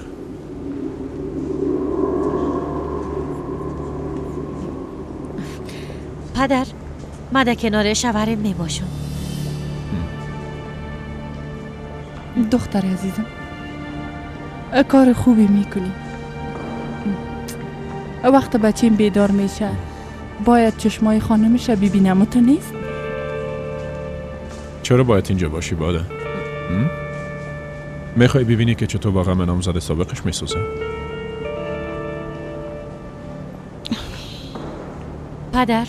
پدر، من در کنار شوهرم میباشم. دختر عزیزم، کار خوبی میکنی. وقت بچیم بیدار میشه باید چشمای خانمش ببینم و تو نیست. چرا باید اینجا باشی باده؟ میخوای ببینی که چطور با غم نامزد سابقش میسوزه؟ پدر،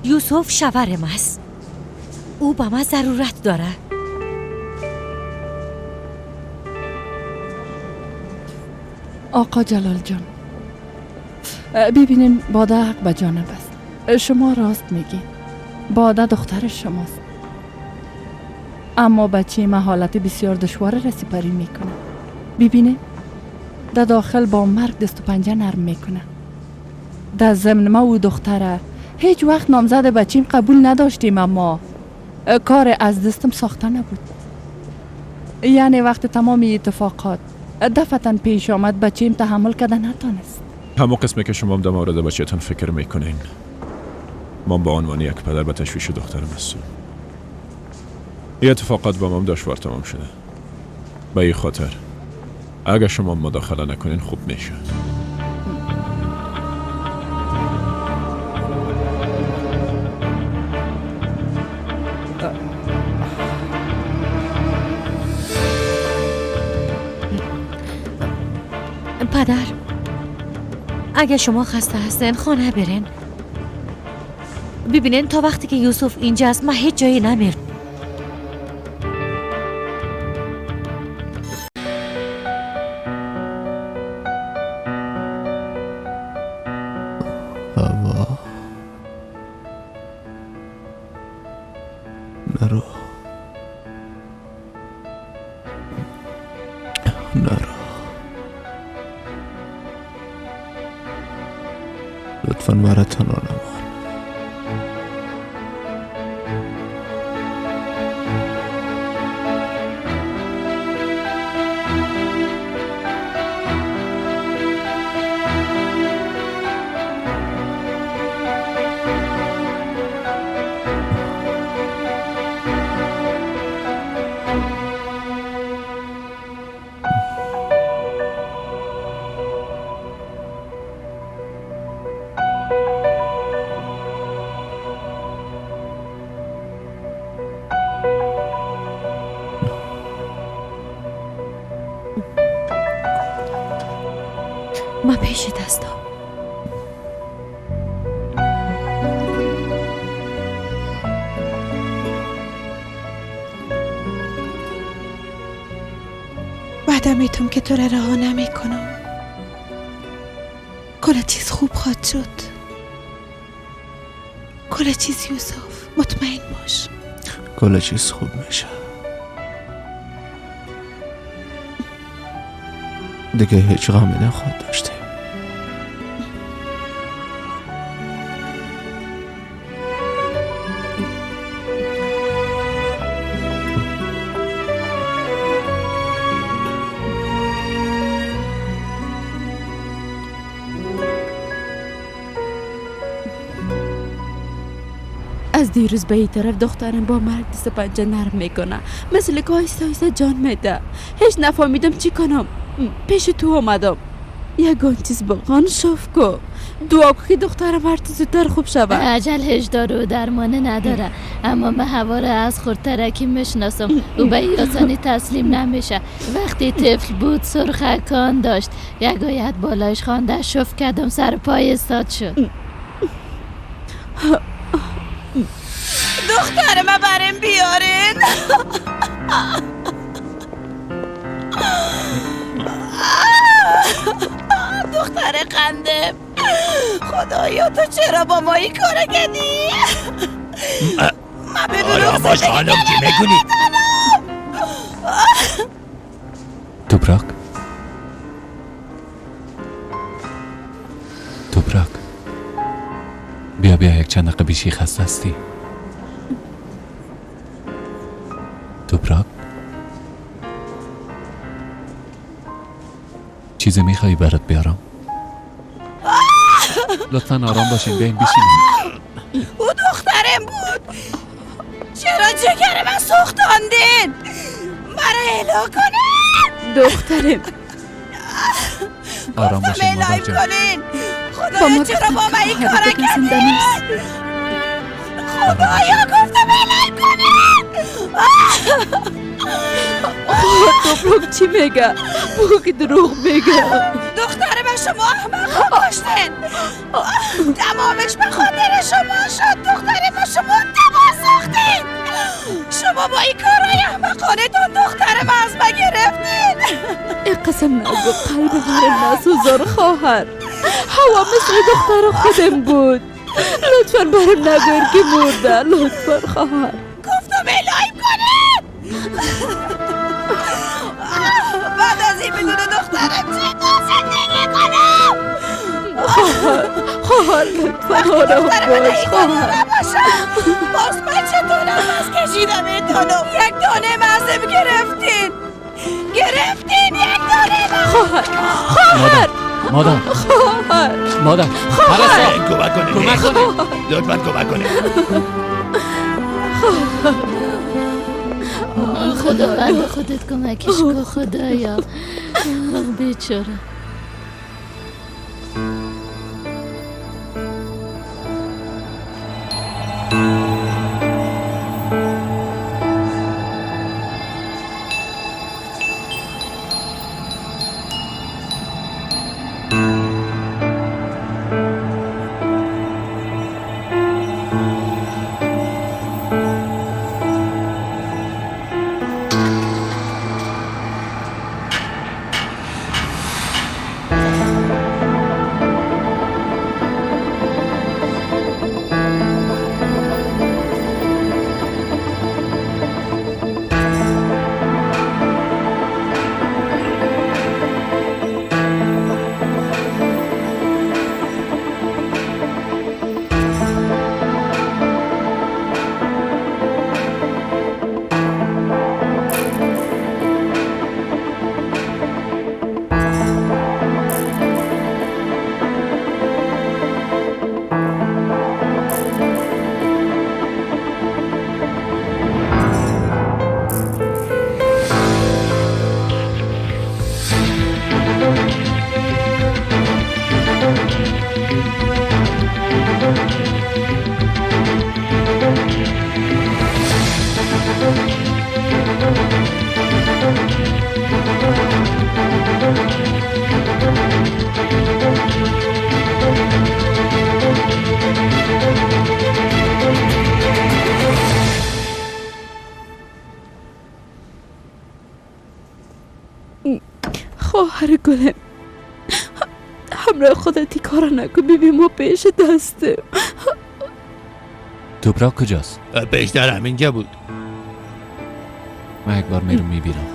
یوسف شوهرم است. او به من ضرورت داره. آقا جلال جان، ببینین باده حق به جانب است. شما راست میگی، باده دختر شماست، اما بچه ما حالت بسیار دشوار را سپری میکنه. ببینه در داخل با مرگ دست و پنجه نرم میکنه. در ضمن ما و دختره هیچ وقت نامزد بچیم قبول نداشتیم، اما کار از دستم ساخته نبود. یعنی وقت تمام اتفاقات دفعتاً پیش آمد، بچیم تحمل کرده نتانست. همون قسمه که شما هم در مورد بچه‌تان فکر میکنین، من با عنوان یک پدر به تشویش دخترم هستم. این اتفاقات با من دشوار تمام شده. به این خاطر اگر شما مداخله نکنین خوب میشه. پدر، اگه شما خسته هستین خانه برین. ببینین تا وقتی که یوسف اینجاست من هیچ جایی نمیرم. هوا، لطفا مرا تنها نمان. ما پیش دستم. وعده میتم که تو را رها نمی کنم. کل چیز خوب خواهد شد. کل چیز یوسف، مطمئن باش. کل چیز خوب میشه. دیگه هیچ غمی نخواهد داشتیم. از دیروز به این طرف دخترم با مرگ دست پنجه نرم میکنه، مثل که آهسته آهسته جان میده. هیچ نفهمیدم چی کنم. پیش تو آمدم. یگان چیز بغان شف کو، دعا کو که دخترم هر چیز زودتر خوب شود. عجل هیچ دارو و درمانه نداره، اما من هوا را از خردترکی میشناسم. او به این آسانی تسلیم نمیشه. وقتی طفل بود سرخکان داشت، یک آیت بالایش خوانده شف کردم، سر پای استاد شد. دختر من برم بیارین. دختر قنده، خدایا تو چرا با ما این کار کردی؟ من به دروغ باش خانم، چی میکنی؟ توپراک، توپراک، بیا بیا یک چند دقیقه بیشی خسته هستی. توپراک، چیزی میخوایی برات بیارم؟ لطفا آرام باشین، بیاین بشینین. او دخترم بود، چرا جگر من سوختاندین؟ مرا اعلا کنین. دخترم آرام باشین مادر جان. خدایا چرا با من این کارا کردین؟ خدایا گفتم اعلا کنین. توپراک چی میگه؟ بگو که دروغ میگه. دختر من شما احمق کشتین، تمامش به خاطر شما شد. دختر من شما تمام ساختین. شما با این کارای احمقانتون دختر من از من گرفتین. ای قسم نگو، قلب برم نسوزان خواهر. هوا مثل دختر خودم بود. لطفا برم نگوین که مرده. لطفا خواهر. گفتم الهیم کنید. بعد از این بدون دخترم چطور زندگی کنم؟ خواهر، خواهر لطفا آرام باش خواهر. باز من چطور نفس کشیدم این دانم؟ یک دانه مزم گرفتین، گرفتین یک دانه مزم. خواهر، خواهر، مادر، خواهر، مادر، خواهر، کمک کنید، کمک کنید، لطفا کمک کنید. خداوند خودت کمکش کن خدایا. بیچاره. گلم، همراه خودت کار نکن. بیبی ما پیش دستم. توپراک کجاست؟ پیشتر همینجا بود. من یک بار میرم میبینم.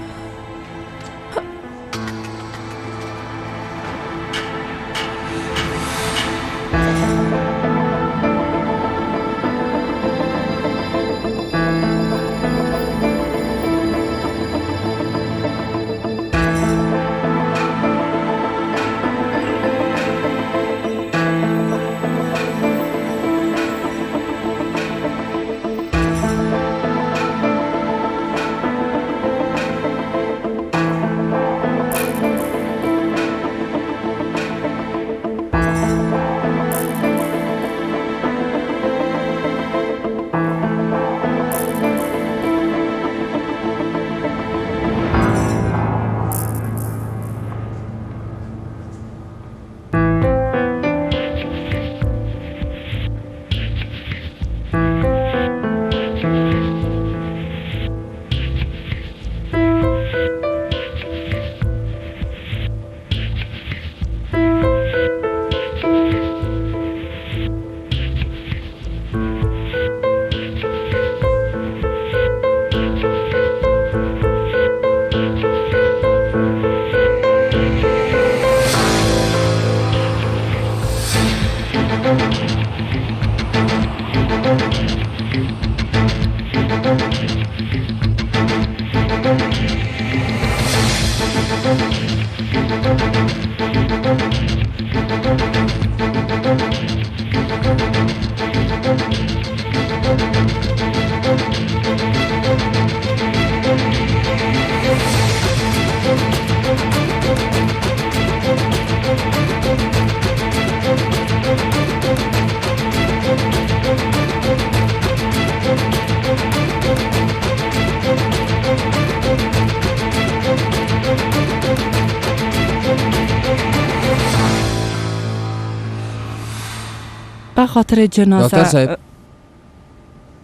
به خاطر جنازه. دکتر صاحب،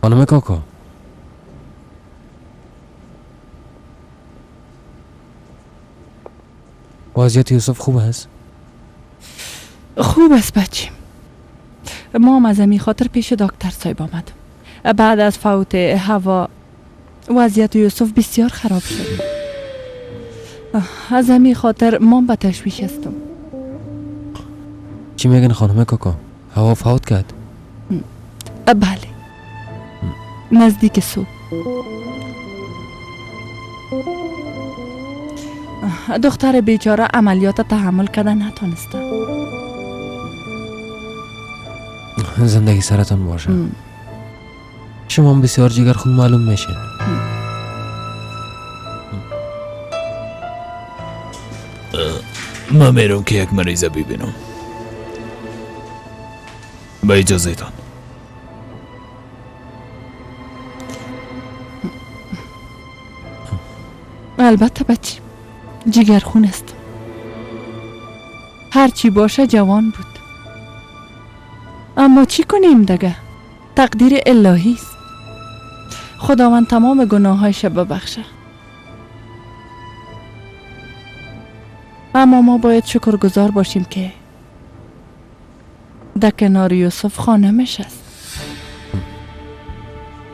خانم کاکا، وضعیت یوسف خوب است؟ خوب است بچیم. ما هم از این خاطر پیش دکتر صاحب آمد. بعد از فوت هوا وضعیت یوسف بسیار خراب شد. از همین خاطر ما به تشویش هستم. چی میگن خانم کاکا؟ هوا فوت کرد؟ بله، نزدیک صبح. دختر بیچاره عملیات تحمل کرده نتانسته. زندگی سرتان باشه. شما هم بسیار جگر خون معلوم میشه. من میرم که یک مریضه ببینم. به اجازه تان. البته بچی جگرخون است. هرچی باشه جوان بود. اما چی کنیم دیگه؟ تقدیر الهی است. خداوند تمام گناهایش ببخشه. اما ما باید شکرگزار باشیم که در کنار یوسف خانمش است.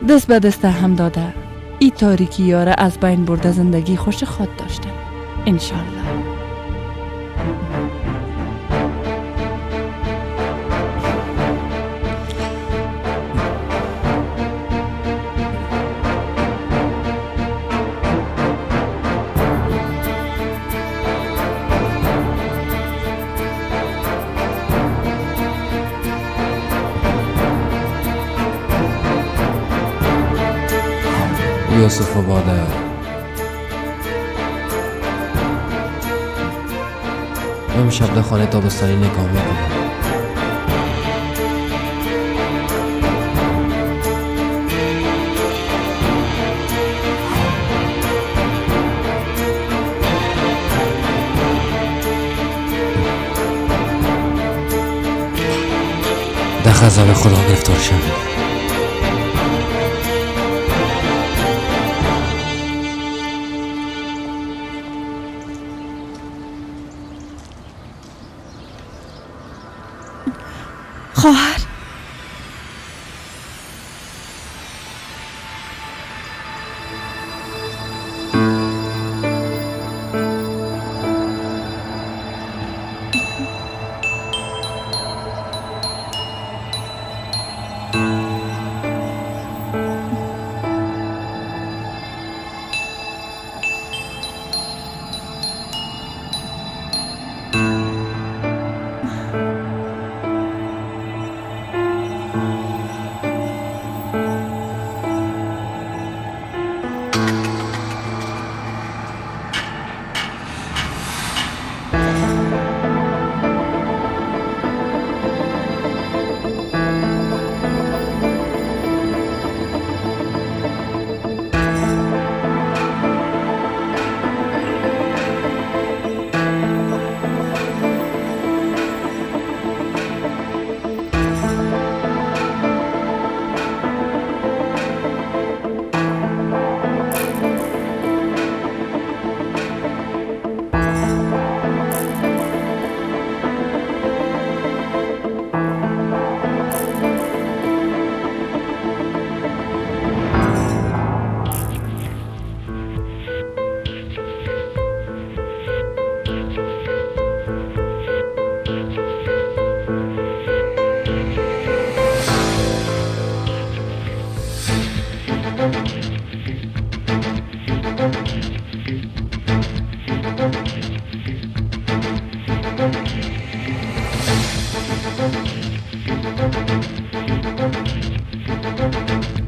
دست به دست هم داده ای تاریکی یاره از بین برده زندگی خوش خود داشته انشالله. یوسف آباده امشب در خانه تابستانی نگاه میکنم. در غضب خدا گرفتار شوید. خواهر،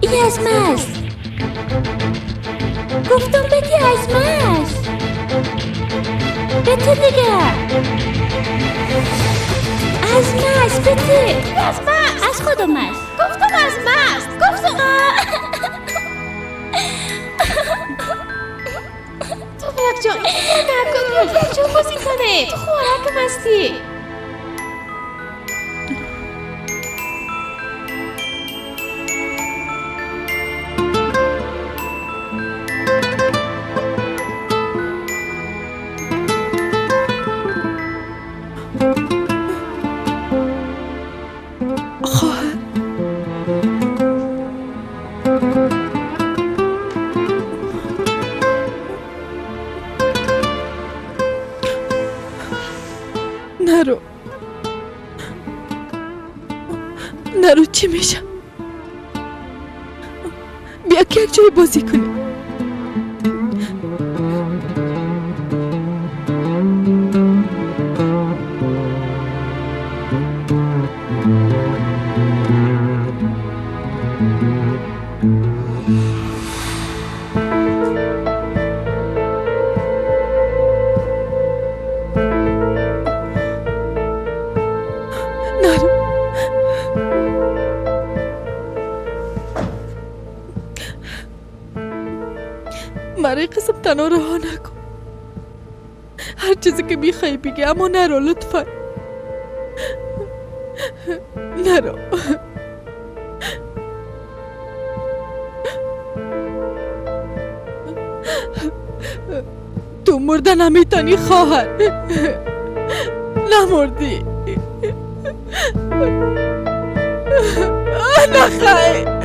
ای از مست. گفتم بگی از مست. بته دیگه. از مست بته. از مست. از خودم است. گفتم از مست. گفتم. تو بلک جان نکن. بلک جان بازی کنه. تو خوراک مستی. نرو نرو، چی میشه؟ بیا که یک جای بازی کنیم. مرا قسم تنها رها نکن. هر چیزی که میخوای بگی، اما نرو لطفا، نرو. تو مرده نمیتونی خواهر، نمردی. نخوای.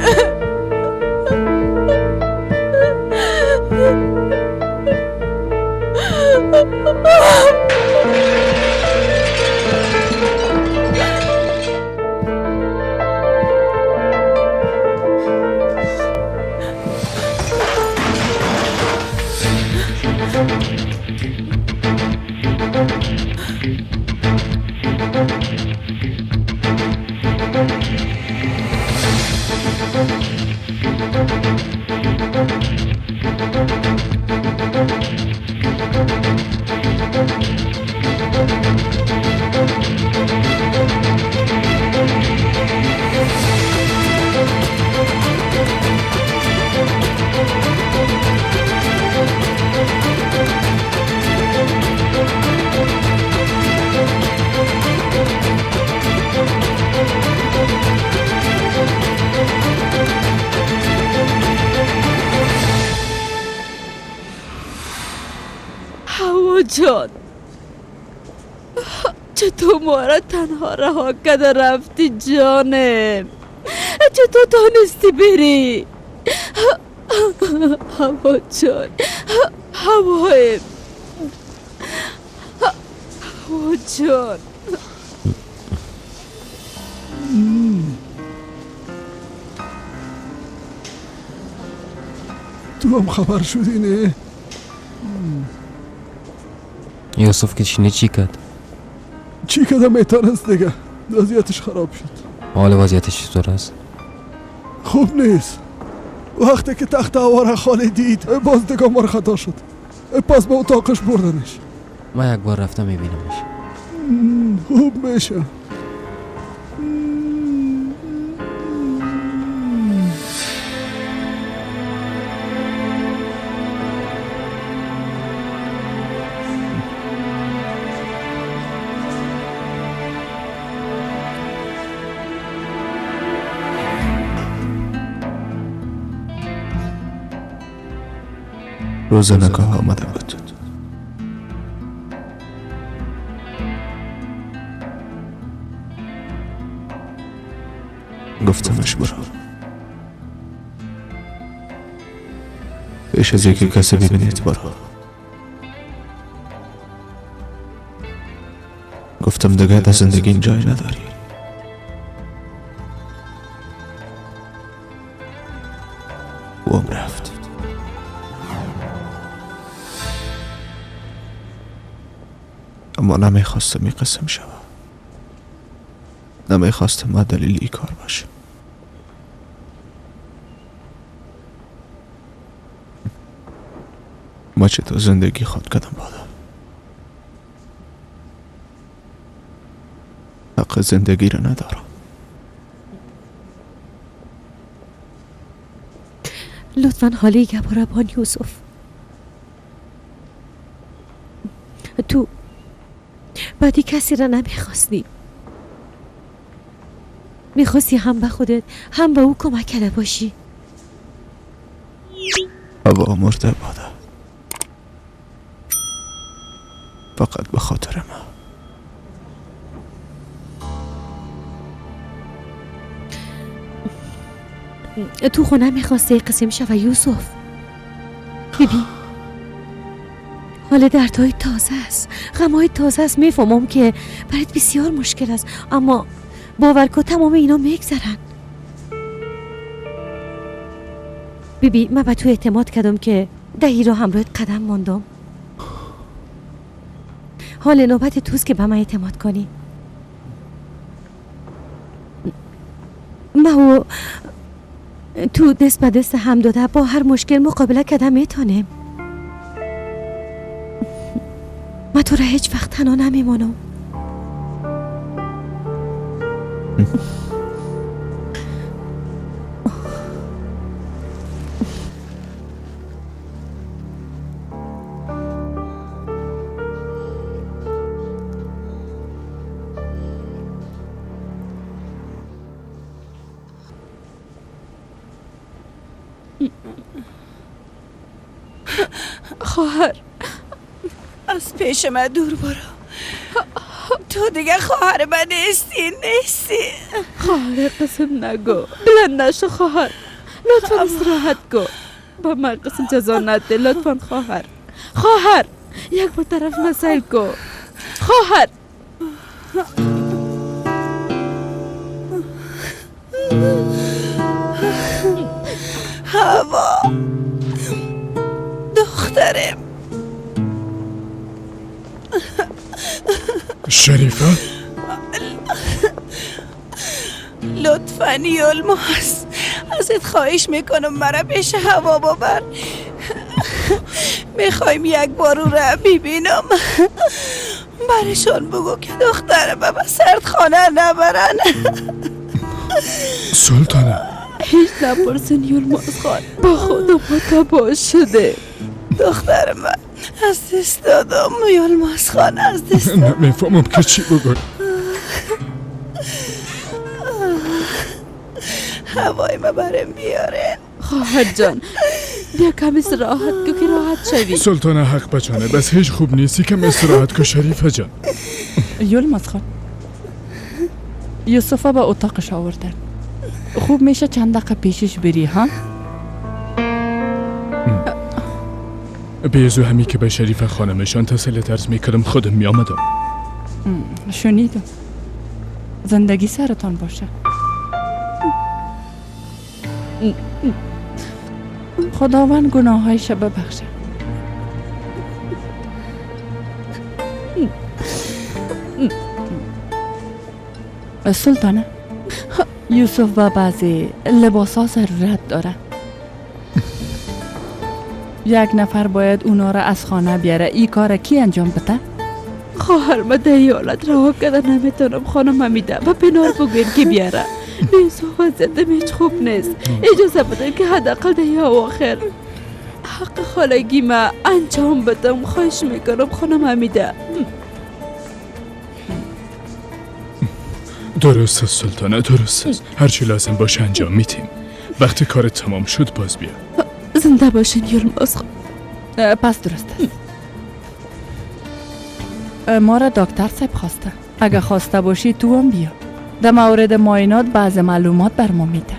هوا جان، چطور ما را تنها رها کرده رفتی جانم؟ چطور تانستی بری؟ هوا جان، هوایم، هوا جان. تو هم خبر شدی نه؟ یوسف که چینه چی کرد؟ چی کرده میتونست دیگه، وضعیتش خراب شد. حال وضعیتش چطور است؟ خوب نیست. وقتی که تخت هوا خالی دید باز دیگه مار خطا شد. پس به اتاقش بردنش. من یک بار رفتم میبینمش. خوب میشه. روز نکاح آمده بود. گفتمش برو پیش از یکی کسی ببینید برو. گفتم دیگه در زندگی جای نداری. او هم رفت. اما نمیخواستم این قسم شوم. نمیخواستم ما دلیل ای کار باشه. ما چطور زندگی خود کردم بادا. حق زندگی را ندارم. لطفا حالی گپا بان یوسف. تو بعدی کسی را نمیخواستی. میخواستی هم به خودت هم به او کمک کرده باشی. هوا مرده بادا. فقط به خاطر ما. تو خونه میخواستی قسم شوه یوسف. ببین حال دردهای تازه است، غمهای تازه است. میفهمم که برات بسیار مشکل است، اما باور کن تمام اینا میگذرن. ببین من به تو اعتماد کردم که دهی را همراهت قدم ماندم. حال نوبت توست که به من اعتماد کنی. من و تو دست به دست هم داده با هر مشکل مقابله کردم میتونیم. من تو را هیچ وقت تنها نمیمانم. خواهر از پیش من دور برو. تو دیگه خواهر من نیستی. نیستی خواهر. قسم نگو، بلند نشو خواهر. لطفا استراحت کن. با من قسم جزا نده لطفا خواهر. خواهر یک بار طرف مسائل کن خواهر. هوا دخترم. شریفه لطفا یلماز ازت خواهش میکنم مرا پیش هوا ببر. میخوایم یک بار او را ببینم. برشان بگو که دخترم به سردخانه نبرن. سلطانه هیچ نپرسن یلماز خان، با خودم تباه شده. دختر من از دست دادم یلماز خان، از دست دادم. نمیفهمم که چی بگو. هوای ما برم بیاره. خواهر جان بیا کم استراحت کو که راحت شوی. سلطانه حق بچانه، بس هیچ خوب نیستی کم استراحت کو شریفه جان. یلماز خان، یوسف به اتاقش آوردن. خوب میشه چند دقیقه پیشش بری ها؟ بیزو همی که به شریف خانمشان تسلیت عرض میکردم خودم میآمدم. شنیدم. زندگی سرتان باشه. خداوند گناهایش ببخشه. سلطانه، یوسف و بعضی لباس ها ضرورت داره. یک نفر باید اونا را از خانه بیاره. ای کار کی انجام بده؟ خواهر ما در این حالت رها کرده نمیتونم خانم حمیده و پنار بگوین که بیاره. یوسف وضعیتم هیچ خوب نیست. اجازه بده که حداقل در این اواخر حق خالگی ما انجام بدم. خواهش میکنم خانم حمیده. درست است سلطانه، درست است. هرچی لازم باشه انجام میتیم. وقتی کار تمام شد باز بیا. زنده باشین یلماز خان. پس درست است. ما را دکتر صاحب خواسته. اگه خواسته باشی تو هم بیا. در مورد معاینات بعض معلومات بر ما میده.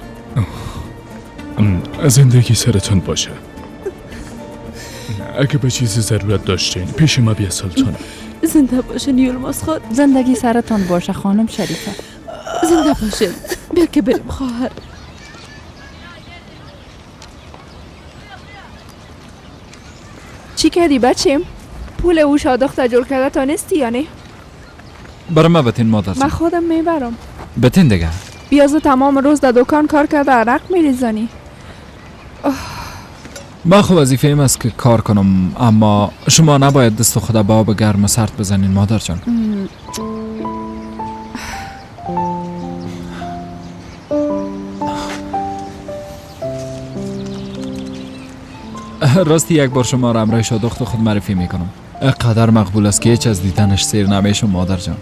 زندگی سرتون باشه. اگه به چیزی ضرورت داشتین پیش ما بیا سلطانه. زنده باشین یلماز خان. زندگی سرتان باشه خانم شریفه. زنده باشین. بیا که بریم خواهر. چی کردی بچیم؟ پول او شادخت جور کرده تا نیستی یا نه؟ برای ما بتین مادر. من خودم میبرم. بتین دیگه. بیازو تمام روز در دکان کار کرده عرق میریزانی. ما خو وظیفه ایم است که کار کنم، اما شما نباید دست خود با آب گرم و سرد بزنین مادر جان. راستی یک بار شما را همراه شادخت خود معرفی میکنم. اقدر مقبول است که هیچ از دیدنش سیر نمیشم مادر جان.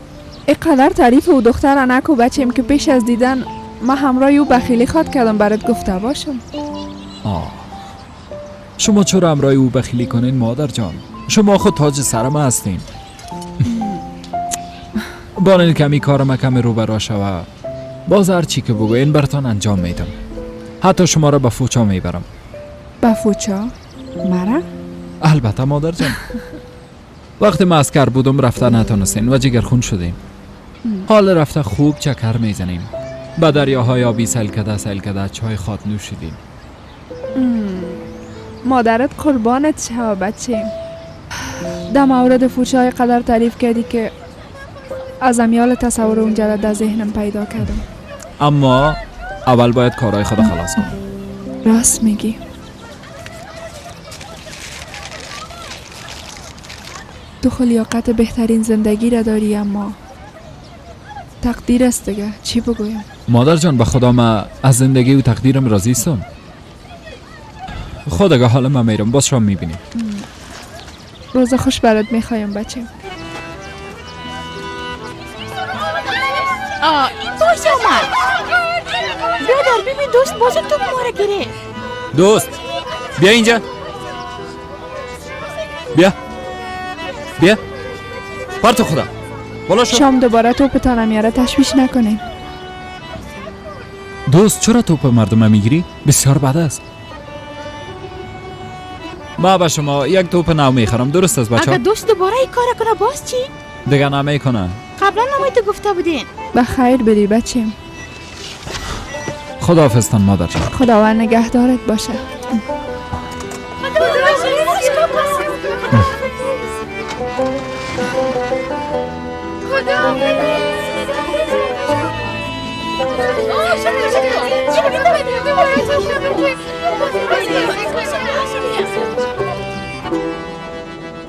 اقدر تعریف او دختر نکو بچیم که پیش از دیدن ما همراه او بخیلی خواد کردم برات گفته باشم. آه. شما چرا همراه او بخیلی کنین مادر جان؟ شما خود تاج سر ما هستین. بانین کمی کارم کمی رو برا شوه. باز هر چی که بگوین براتان انجام میدم. حتی شما را به فوچا میبرم. به فوچا؟ مرا؟ البته مادر جان. وقتی ما عسکر بودم رفته نتانستین و جگرخون شدیم. حال رفته خوب چکر میزنیم. به دریاهای آبی سیل کده سیل کده چای خات نوشیدیم. مادرت قربانت شوه بچه. در مورد فوچای قدر تعریف کردی که از امیال تصور اونجا در ذهنم پیدا کردم. اما اول باید کارهای خود خلاص کنم. راست میگی. تو خلیاقت بهترین زندگی را داری، اما تقدیر است دیگه، چی بگویم؟ مادر جان به خدا من از زندگی و تقدیرم راضی هستم. خدا حالا من میرم، باز شام میبینیم. روز خوش برات میخوایم بچه. این باز آمد. برادر ببین دوست باز تو ما را گرفت. دوست بیا اینجا، بیا بیا پارت خدا بالا شو. شام دوباره توپتان میاره، تشویش نکنین. دوست چرا توپ مردم میگیری؟ بسیار بد است. ما به شما یک توپ نو میخرم، درست است بچه؟ اگه دوست دوباره این کار کنه باز چی؟ دیگه نمیکنه. قبلا نمی تو گفته بودین. به خیر بری بچیم. خداحافظتان مادر جان. خداوند نگهدارت باشه.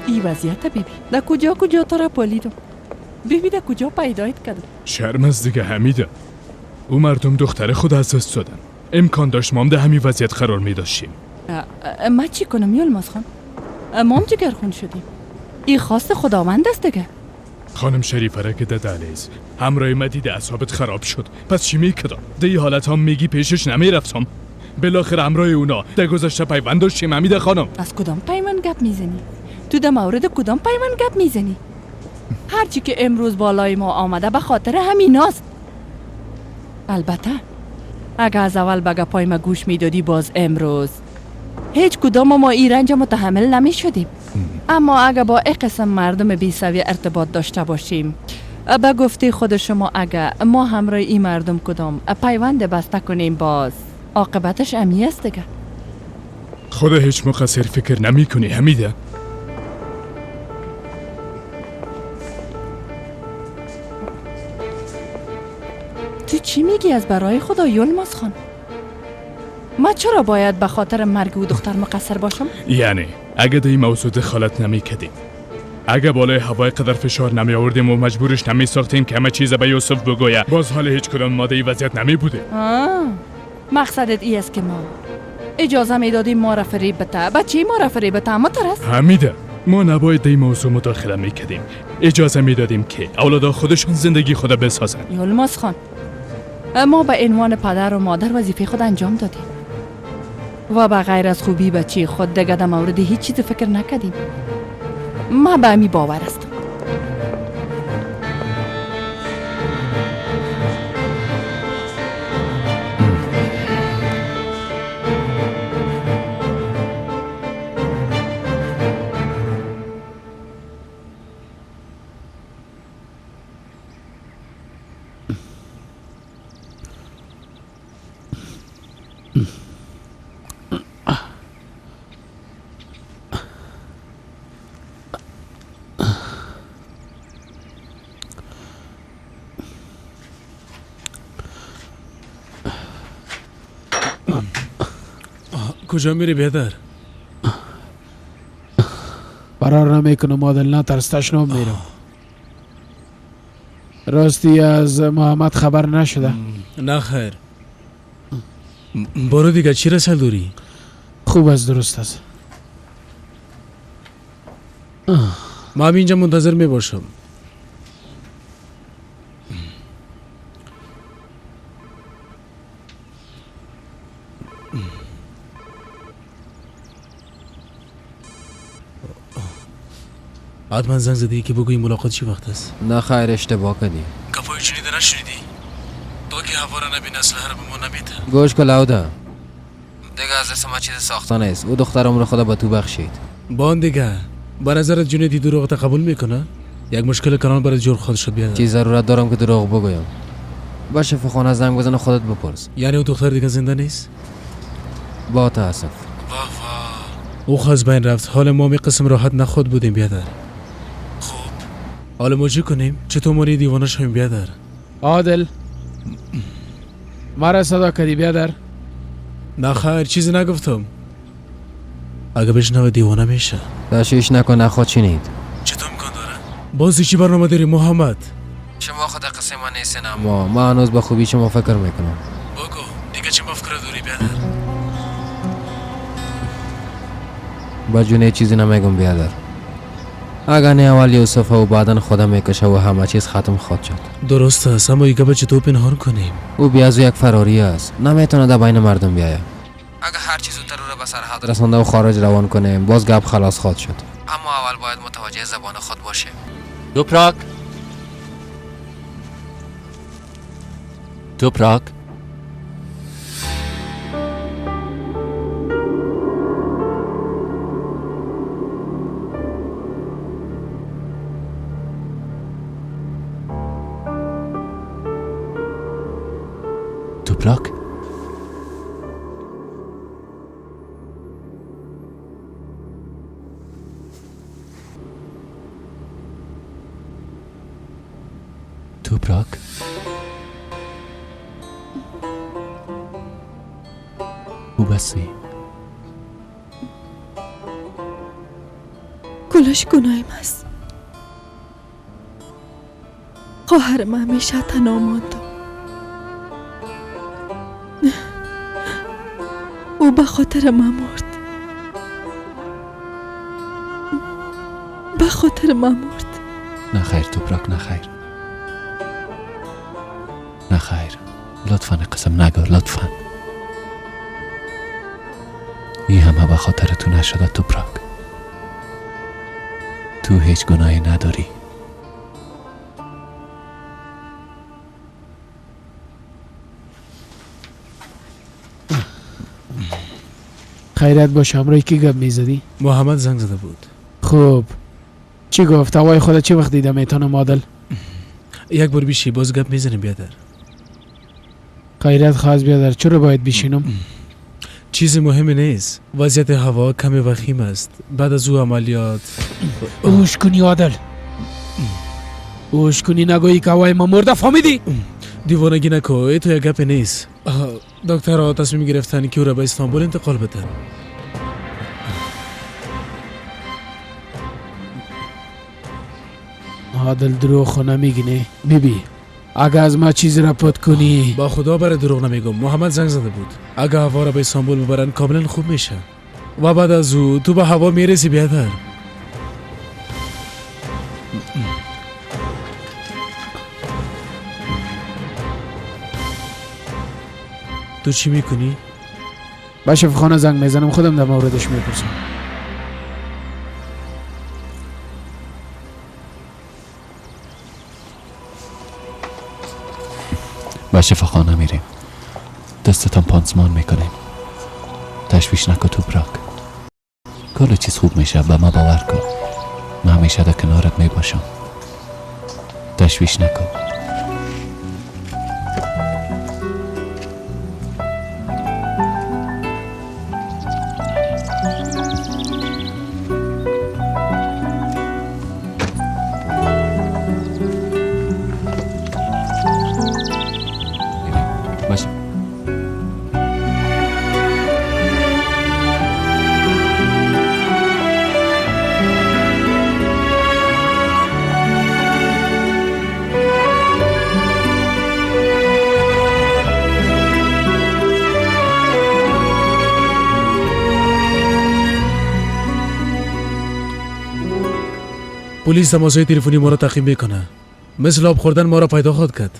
ای وضعیت بیبی در کجا کجا تو را پالیدم بیبی، در کجا پیدایت کردم؟ شرم از دیگه حمیده. او مردم دختر خود از دست دادن. امکان داشت ما هم در همین وضعیت قرار می داشتیم. ما چی کنم یلماز خان؟ ما هم جگرخون شدیم. ای خواست خداوند است دیگه. خانم شریفه را که دهلیز همراه ما دیده اعصابت خراب شد. پس چی میکردم؟ ده ای حالت هم میگی پیشش نمیرفتم. بالاخره همراه اونا در گذشته پیوند داشتیم حمیده خانم. از کدام پیوند گپ میزنی؟ تو در مورد کدام پیوند گپ میزنی؟ هرچی که امروز بالای ما آمده به خاطر همیناست. البته اگه از اول به گپای ما گوش میدادی باز امروز هیچ کدام ما این رنج متحمل نمی شدیم. اما اگه با این قسم مردم بی سویه ارتباط داشته باشیم، به گفته خود شما اگه ما همراه این مردم کدام پیوند بسته کنیم باز عاقبتش امی است دیگه. خدا هیچ مقصر فکر نمی کنی حمیده؟ تو چی میگی از برای خدا یلماز خان؟ ما چرا باید به خاطر مرگ او دختر مقصر باشم؟ یعنی اگه در این موضوع دخالت نمی کردیم، اگه بالای هوای قدر فشار نمی آوردیم و مجبورش نمی ساختیم که همه چیز به یوسف بگویه، باز حال هیچ کدام ماده ای وضعیت نمی بوده. مقصدت ای است که ما اجازه می دادیم ما را فریب بده، بچه ما را فریب بده، اما ترس حمیده ما نباید در این موضوع مداخله می کردیم. اجازه می دادیم که اولادا خودشون زندگی خود بسازن. یلماز خان، ما به عنوان پدر و مادر وظیفه خود انجام دادیم و به غیر از خوبی بچه خود دیگه در مورد هیچ چیز فکر نکردیم. ما به امی باور هستم. کجا میری بیادر؟ فرار نمیکنم عادل، نه ترس تشناب میرم. راستی از محمد خبر نشده؟ نه خیر. برو دیگه، چی رسل دوری؟ خوب است، درست است. ما اینجا منتظر می باشم. حتما زنگ زدی که بگویی ملاقات چی وقت است؟ نه خیر، اشتباه کردی. گپای شنیده نشنیدی؟ تا که هوا را نبینه اسلحه را به ما نمیده. گوش کن لاوده، دیگه از دست ما چیز ساخته نیست. او دختر عمر خدا به تو بخشید. بان دیگه به نظرت جنیدی دروغ قبول میکنه؟ یک مشکل کلان برای جور خود شد بیادر. چی ضرورت دارم که دروغ بگویم؟ با شفاخانه زنگ بزن خودت بپرس. یعنی او دختر دیگه زنده نیست؟ با تاسف. واه واه، او از بین رفت. حال ما می قسم راحت نخود بودیم بیادر. حالا ما چی کنیم؟ چطور ماری دیوانه شویم بیادر؟ عادل مرا صدا کردی بیادر؟ نه خیر، چیزی نگفتم. اگه بشنوه دیوانه میشه. تشویش نکن، نخواد چینید. چطور امکان داره؟ بازی چی برنامه داری محمد؟ شما خود قصه ما نیستین، اما ما هنوز به خوبی شما فکر میکنم. بگو دیگه چه مفکوره داری بیادر؟ با جونه چیزی نمیگم بیادر. اگر نه اول یوسف و بعدا خودم میکشه و همه چیز ختم خواهد شد. درست است، اما این گپ چطور پنهان کنیم؟ او بیازو یک فراری است، نمیتونه در بین مردم بیاید. اگر هر چیز زودتر او را به سرحد رسانده و خارج روان کنیم باز گپ خلاص خواهد شد. اما اول باید متوجه زبان خود باشیم. توپراک، توپراک، توپراک، توپراک، خوب هستی؟ کلش گناهیم است. خواهر من همیشه تنها ماندم. او به خاطر من مرد. به خاطر من مرد. نه خیر توپراک، نه خیر، نه خیر، لطفا قسم نگو، لطفا. این همه به خاطر تو نشده توپراک. تو هیچ گناهی نداری. خیرت باشه. همراه کی گپ میزدی؟ محمد زنگ زده بود. خوب چی گفت؟ هوای خدا چه وقت دیدم میتونم عادل؟ یک بار بیشی باز گپ میزنیم بیادر. خیرت خواست بیادر، چرا باید بشینم؟ چیز مهمی نیست. وضعیت هوا کمی وخیم است بعد از او عملیات. اوش کنی عادل، اوش کنی، نگویی که هوای ما مرده، فهمیدی؟ دیوانگی نکو، ای تو یک گپ نیست. دکترها تصمیم گرفتن که او را به استانبول انتقال بدن. عادل دروغ خو نمیگی نه؟ بیبی اگه از ما چیزی را پت کنی. با خدا برای دروغ نمیگم. محمد زنگ زده بود. اگه هوا را به استانبول ببرن کاملا خوب میشه و بعد از او تو به هوا میرسی بیادر. تو چی میکنی؟ به شفاخانه زنگ میزنم، خودم در موردش میپرسم. به شفاخانه میریم، دستتان پانسمان میکنیم. تشویش نکن توپراک، کل چیز خوب میشه، به ما باور کن. من همیشه در کنارت میباشم. تشویش نکن. باشه. پلیس تماسهای تلفنی ما را تعقیب میکنه. مثل آب خوردن ما را پیدا خواهد کرد.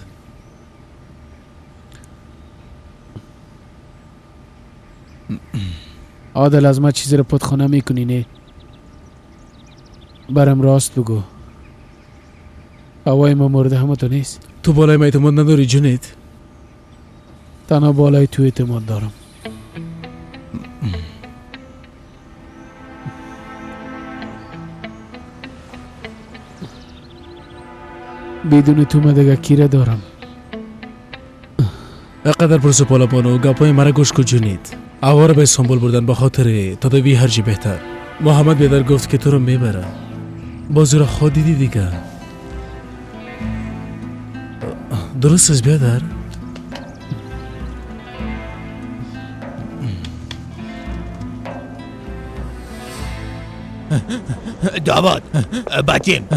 عادل از ما چیزی را پتخانه میکنی نه؟ برم راست بگو، هوای ما مرده همه تو نیست. تو بالای ما اعتماد نداری جنید؟ تنها بالای تو اعتماد دارم. بدون تو من دیگه کی را دارم؟ اقدر پرس و پالا گپای مرا گوش کن جنید. هوا را به استانبول بردن به خاطر تداوی هرچی بهتر. محمد بیدر گفت که تو رو میبره. باز را خود دیدی دیگه. درست است بیادر؟ داوود بچیم،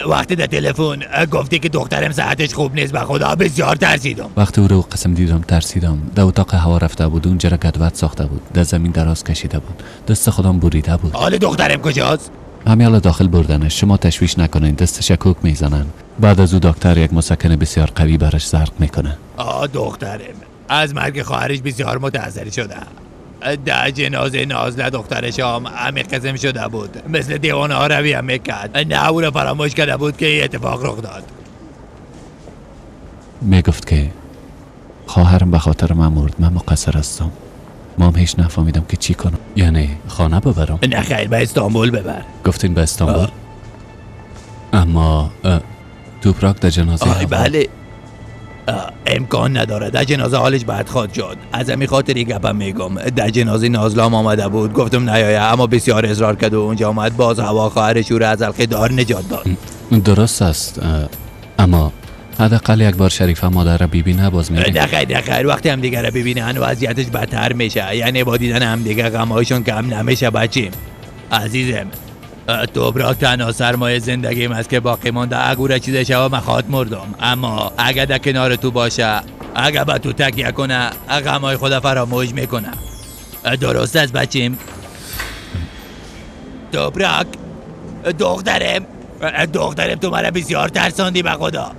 وقتی در تلفن گفتی که دخترم صحتش خوب نیست، به خدا بسیار ترسیدم. وقتی او رو قسم دیدم ترسیدم. در اتاق هوا رفته بود، اونجا را گدود ساخته بود، در زمین دراز کشیده بود، دست خودم بریده بود. حال دخترم کجاست؟ همیالا داخل بردنش. شما تشویش نکنین، دستش کوک میزنن. بعد از او دکتر یک مسکن بسیار قوی برش زرق میکنه. آه دخترم از مرگ خواهرش بسیار متاثر شده. در جنازه نازله دخترش هم همی قسم شده بود، مثل دیوانه ها رویه میکرد. نه او را فراموش کرده بود که این اتفاق رخ داد. میگفت که خواهرم به خاطر من مرد، من مقصر هستم. ما هم هیچ نفهمیدم که چی کنم. یعنی خانه ببرم؟ نه خیر، به استانبول ببر. گفتین به استانبول؟ اما توپراک در جنازه. بله امکان نداره، در جنازه حالش بد خواهد شد. از همین خاطر یک گپم میگم. در جنازه نازلام آمده بود، گفتم نیایه، اما بسیار اصرار کرد و اونجا آمد. باز هوا خواهرش او را از حلقه دار نجات داد. درست است، اما حداقل یک بار شریفه مادر را ببینه باز میریم. نه خیر نه خیر، وقتی هم دیگه را ببینن وضعیتش بدتر میشه. یعنی با دیدن هم دیگه غمهایشون کم نمیشه. بچیم عزیزم، توپراک تنها سرمایه زندگیم است که باقی مانده. اگه چیز شوه من خواهد مردم، اما اگه در کنار تو باشه، اگه به تو تکیه کنه، غمای خود فراموش میکنه. درست است بچیم؟ توپراک دخترم، دخترم تو مرا بسیار ترساندی به خدا.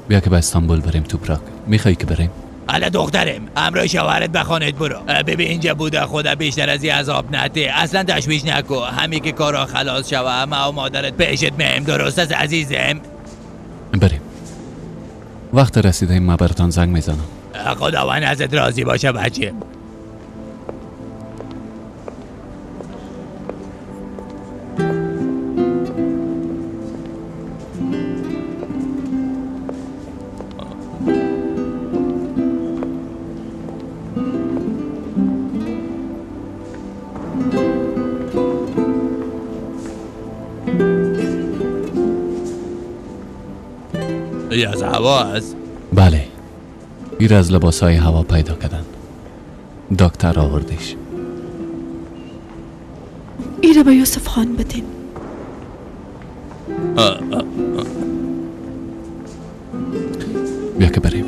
بیا که به استانبول بریم توپراک. میخوای که بریم؟ حالا دخترم همراه شوهرت به خانهت برو. ببین اینجا بوده خدا بیشتر از این عذاب نده. اصلا تشویش نکن، همین که کارا خلاص شوه ما و مادرت پیشت میم. درست است عزیزم؟ بریم. وقت رسیده ما براتان زنگ میزنم. خداوند ازت راضی باشه بچه. ای از هوا است؟ بله، ایر از لباسای هوا پیدا کردن. دکتر آوردش. ایره به یوسف خان بدین. بیا که بریم.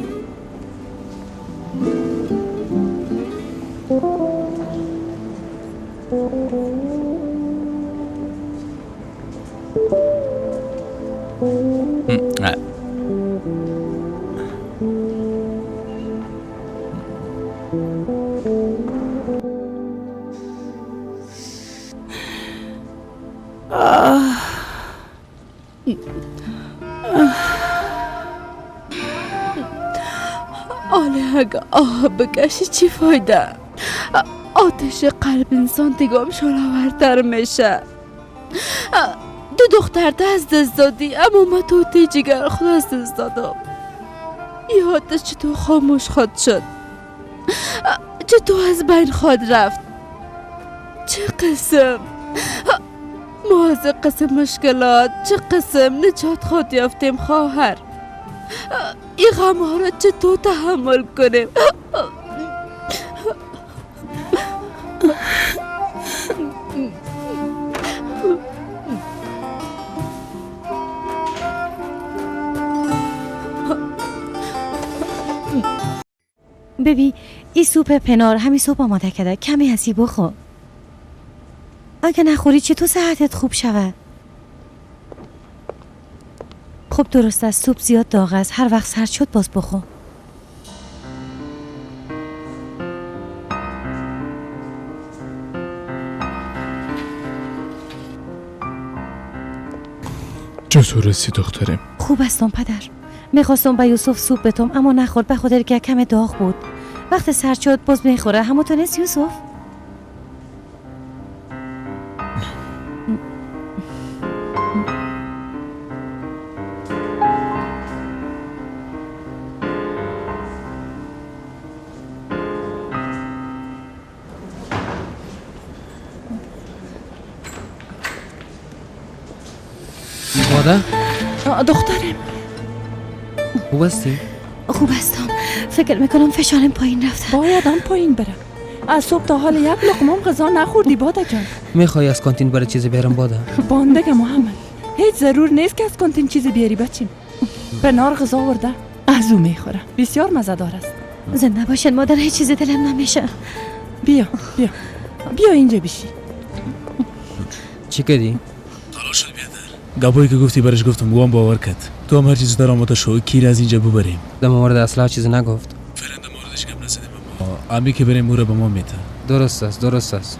آله اگه آه بکشی چی فایده؟ آتش قلب انسان دیگه شعله‌ورتر میشه. دو دختر از دست دادی، اما ما توتی جگر خود از دست دادم. یه آتش چطور خاموش خود شد، چطور از بین خود رفت. چه قسم ما از قسم مشکلات، چه قسم نجات خود یافتیم خواهر. این غم ها را چطور تحمل کنیم؟ ببین این سوپ پنار همین صبح آماده کرده، کمی از این بخور. اگه نخوری چطور صحتت خوب شود؟ خب درست است، سوپ زیاد داغ است، هر وقت سرد شد باز بخور. چطور رسی دخترم؟ خوب هستم پدر. میخواستم به یوسف سوپ بتم اما نخورد، به خاطر که کم داغ بود. وقت سرد شد باز میخوره. همونطور نیست یوسف؟ مادر؟ دخترم خوب هستی؟ خوب هستم. فکر میکنم فشارم پایین رفته. باید هم پایین بره. از صبح تا حال یک لقمه هم غذا نخوردی باده جان. میخوای از کانتین برای چیزی بیارم باده؟ باندگه محمد، هیچ ضرور نیست که از کانتین چیزی بیاری بچیم. پنار غذا آورده، از او میخوره، بسیار مزه دار است. زنده باشن مادر، هیچ چیزی دلم نمیشه. بیا بیا بیا اینجا بشی. چی کردی؟ گپایی که گفتی برش گفتم، او هم باور کرد. تو هم هر چیز در آماده شو، کیر از اینجا ببریم. در مورد اسلحه چیزی نگفت؟ فعلا در موردش گپ نزدیم، اما امی که بریم او را به ما میته. درست است، درست است.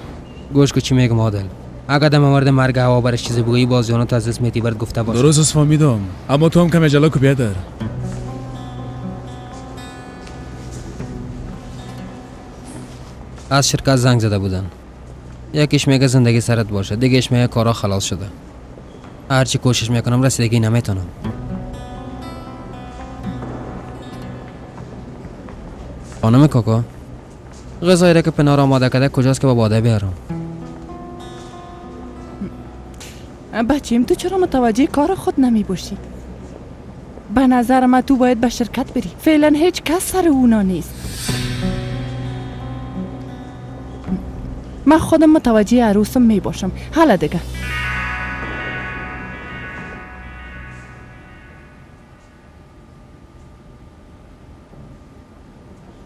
گوش کو چی میگم عادل. اگر در مورد مرگ هوا برش چیزی بگویی باز جانت از دست میتی، برات گفته باشه. درست است، فهمیدم. اما تو هم کم عجله کو بیادر. از شرکت زنگ زده بودن. یکیش میگه زندگی سرت باشه، دیگهش میگه کارا خلاص شده. هرچی کوشش میکنم رسیدگی نمیتونم. خانم کاکا، غذایی را که پنار آماده کرده کجاست که با باده بیارم؟ بچیم تو چرا متوجه کار خود نمی باشی؟ به نظر من تو باید به شرکت بری. فعلا هیچ کس سر اونا نیست. من خودم متوجه عروسم می باشم. حالا دیگه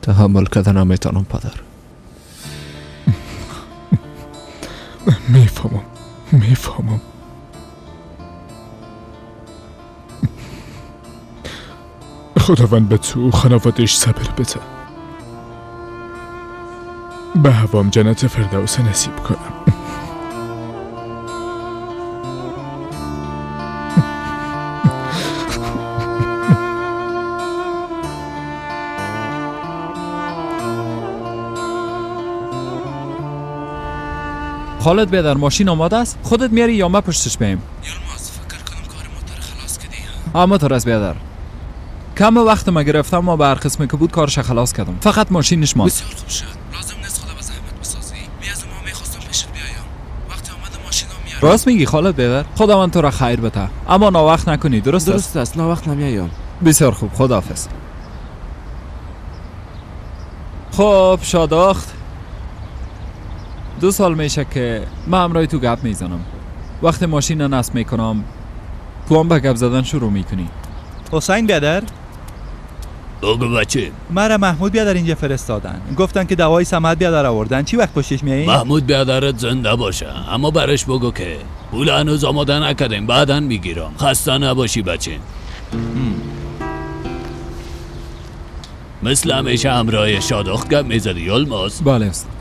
تحمل کردن نمیتونم پدر. میفهمم میفهمم. خداوند به تو خانوادش صبر بده. به هوام جنت فردوس نصیب کنم. خالد بیادر ماشین آماده است؟ خودت میاری یا ما پشتش بیم؟ یلماز فکر کنم کار موتر خلاص کردی. موتر است بیادر. کم وقت ما گرفتم، ما به هر قسم که بود کارش خلاص کردم. فقط ماشینش ماند. بسیار خوب شد. لازم نیست خدا به زحمت بسازی. بی از ما میخواستم پیشت بیایم. وقتی آمد ماشین میارم. راست میگی خالد بیادر. خداوند تو را خیر بده. اما ناوقت نکنی، درست است؟ درست است، ناوقت نمیایم. بسیار خوب، خداحافظ. خب شاداخت، 2 سال میشه که من همراه تو گپ میزنم. وقتی ماشین نصب میکنم تو هم به گپ زدن شروع میکنی. حسین بیادر، بگو بچه. مرا محمود بیادر اینجا فرستادن، گفتن که دوای صمد بیادر آوردن. چی وقت پشتش میایی؟ محمود بیادرت زنده باشه، اما برش بگو که پول هنوز آماده نکردیم، بعداً میگیرم. خسته نباشی بچه. مثل همیشه همراه شادخ گپ میزدی یلماز؟ بله استاد.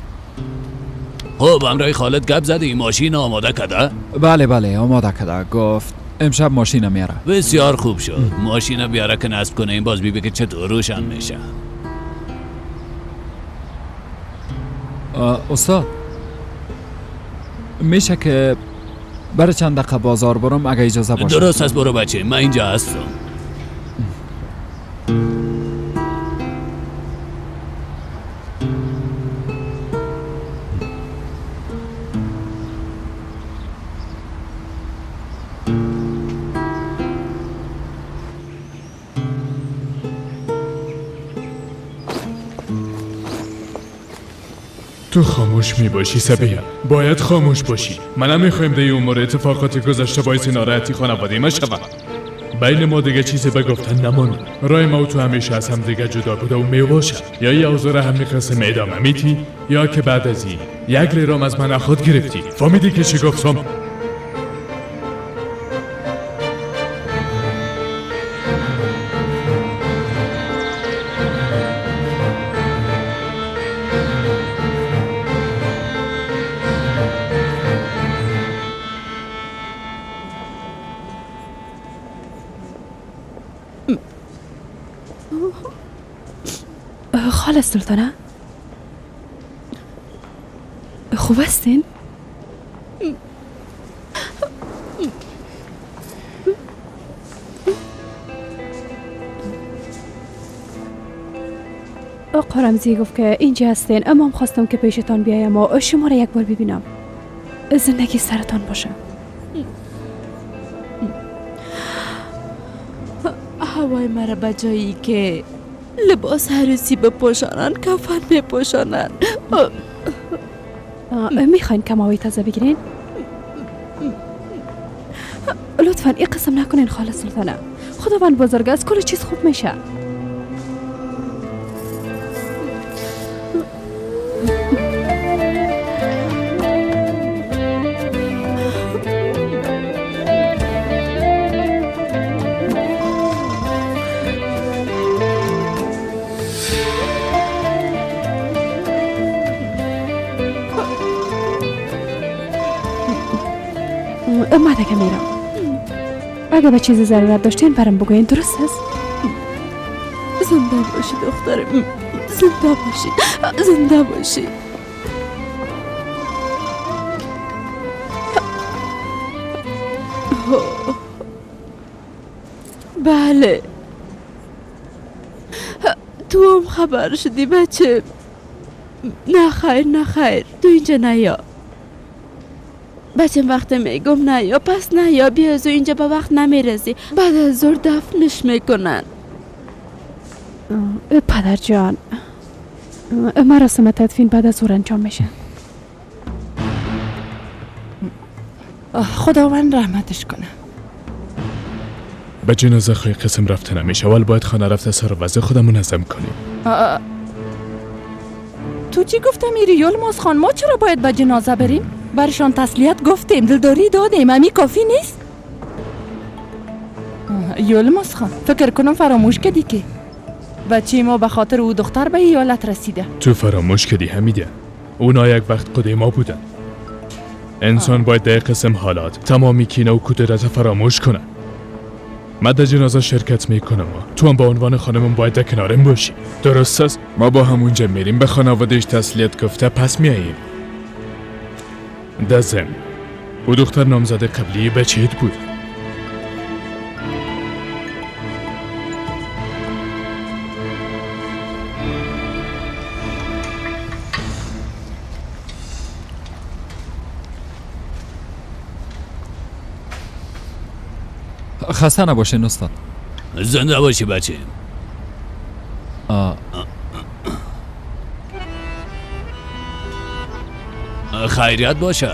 خب همراه خالد گپ زدی؟ ماشین آماده کرده؟ بله بله آماده کرده، گفت امشب ماشین میاره. بسیار خوب شد. ماشین بیاره که نصب کنه، این باز بیبه که چطور روشن میشه. استاد میشه که برای چند دقیقه بازار برم اگه اجازه باشه؟ درست است، برو بچه، من اینجا هستم. تو خاموش می باشی سبیه، باید خاموش باشی. من نمیخوایم در امور اتفاقات گذشته باعث ناراحتی خانواده ما شود. بین ما دیگه چیزی به گفتن نماند. رای ما و تو همیشه از هم دیگه جدا بوده و می باشه. یا یه اوضاع را همی قسم ادامه میتی یا که بعد از این یک لیرام از من خود گرفتی. فهمیدی که چی گفتم؟ خاله سلطانه خوب هستین؟ آقا رمزی گفت که اینجا هستین، اما هم خواستم که پیشتان بیایم و شما را یک بار ببینم. زندگی سرتان باشه. هوای مرا به جایی که لباس عروسی بپوشانن کفن بپوشانن. میخواین کم هوای تازه بگیرین؟ لطفا این قسم نکنین خاله سلطانه. خداوند بزرگ است، کل چیز خوب میشه. من دیگه میرم. اگه به چیزی ضرورت داشتین برام بگوین، درست است؟ زنده باشی دخترم، زنده باشی، زنده باشی. بله تو هم خبر شدی بچه؟ نه خیر نه خیر، تو اینجا نیا بچه. وقت میگم نه یا پس نه یا، بیا از اینجا به وقت نمیرسی، بعد از ظهر دفنش میکنن. پدر جان مراسم تدفین بعد از ظهر انجام میشه. خداوند رحمتش کنه. به جنازه خواهی قسم رفته نمیشه، اول باید خانه رفته سر وضع خودم منظم کنیم. تو چی گفته میری یلماز خان؟ ما چرا باید به جنازه بریم؟ برشان تسلیت گفتیم، دلداری دادیم، امی کافی نیست؟ یلماز خان فکر کنم فراموش کردی که بچه ما به خاطر او دختر به ایالت رسیده. تو فراموش کردی حمیده، اونا یک وقت قده ما بودن. انسان باید در قسم حالات تمامی کینه و کدورت فراموش کنه. من در جنازه شرکت میکنم، تو هم به عنوان خانمم باید در کنارم باشی، درست است؟ ما با هم اونجا میریم به خانوادهش تسلیت گفته پس میاییم. در ضمن او دختر نامزد قبلی بچهت بود. خسته نباشین استاد. زنده باشی بچه. خیریت باشه.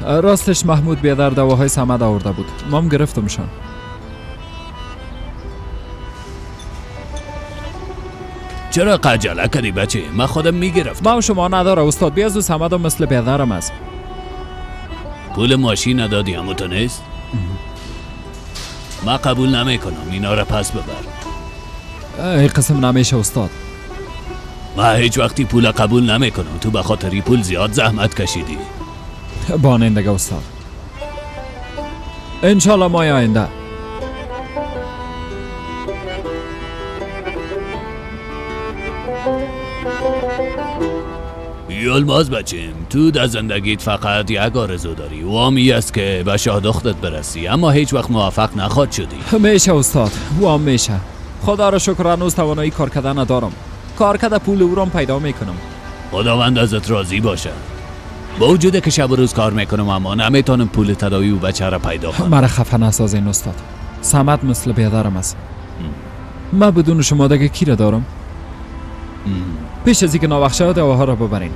راستش محمود بیادر دواهای صمد آورده بود، مام گرفتمشان. چرا قجله کردی بچه؟ من خودم میگرفتم. ما شما نداره استاد، بیا از صمد مثل بیادرم است. پول ماشین ندادی همو تو نیست؟ من قبول نمیکنم، اینا را پس ببر. ای قسم نمیشه استاد. من هیچ وقتی پول قبول نمیکنم، تو به خاطری پول زیاد زحمت کشیدی. بانندگی استاد. انشالله ماه آینده. یلماز بچیم، تو در زندگیت فقط یک آرزو داری و هم ای است که به شاه دختت برسی، اما هیچ وقت موفق نخواد شدی. میشه استاد، و هم میشه. خدا را شکر هنوز توانایی کار کردن ندارم. کار کرده پول او را پیدا میکنم. خداوند ازت راضی باشه. با وجود که شب و روز کار میکنم اما نمیتونم پول تداوی و بچه را پیدا کنم. مرا خفه نسازین استاد. صمد مثل بیادرم است. من بدون شما دیگه کی را دارم؟ پیش از اینکه ناوقت شود دواها را ببرین.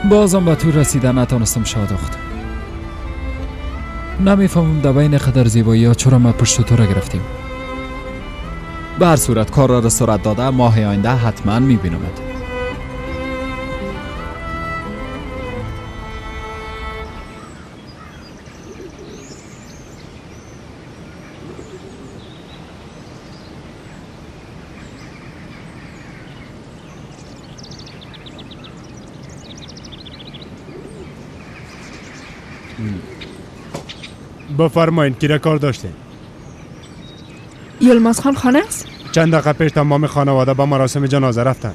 بازم به تو رسیدن نتانستم شادخت. نمیفهمم در بین قدر زیبایی ها چرا ما پشت تو را گرفتیم. به هر صورت کار را سرعت داده، ماه آینده حتما میبینمت. بفرمایید کی را کار داشتین؟ یلماز خان خانه است؟ چند دقیقه پیش تمام خانواده با مراسم جنازه رفتن.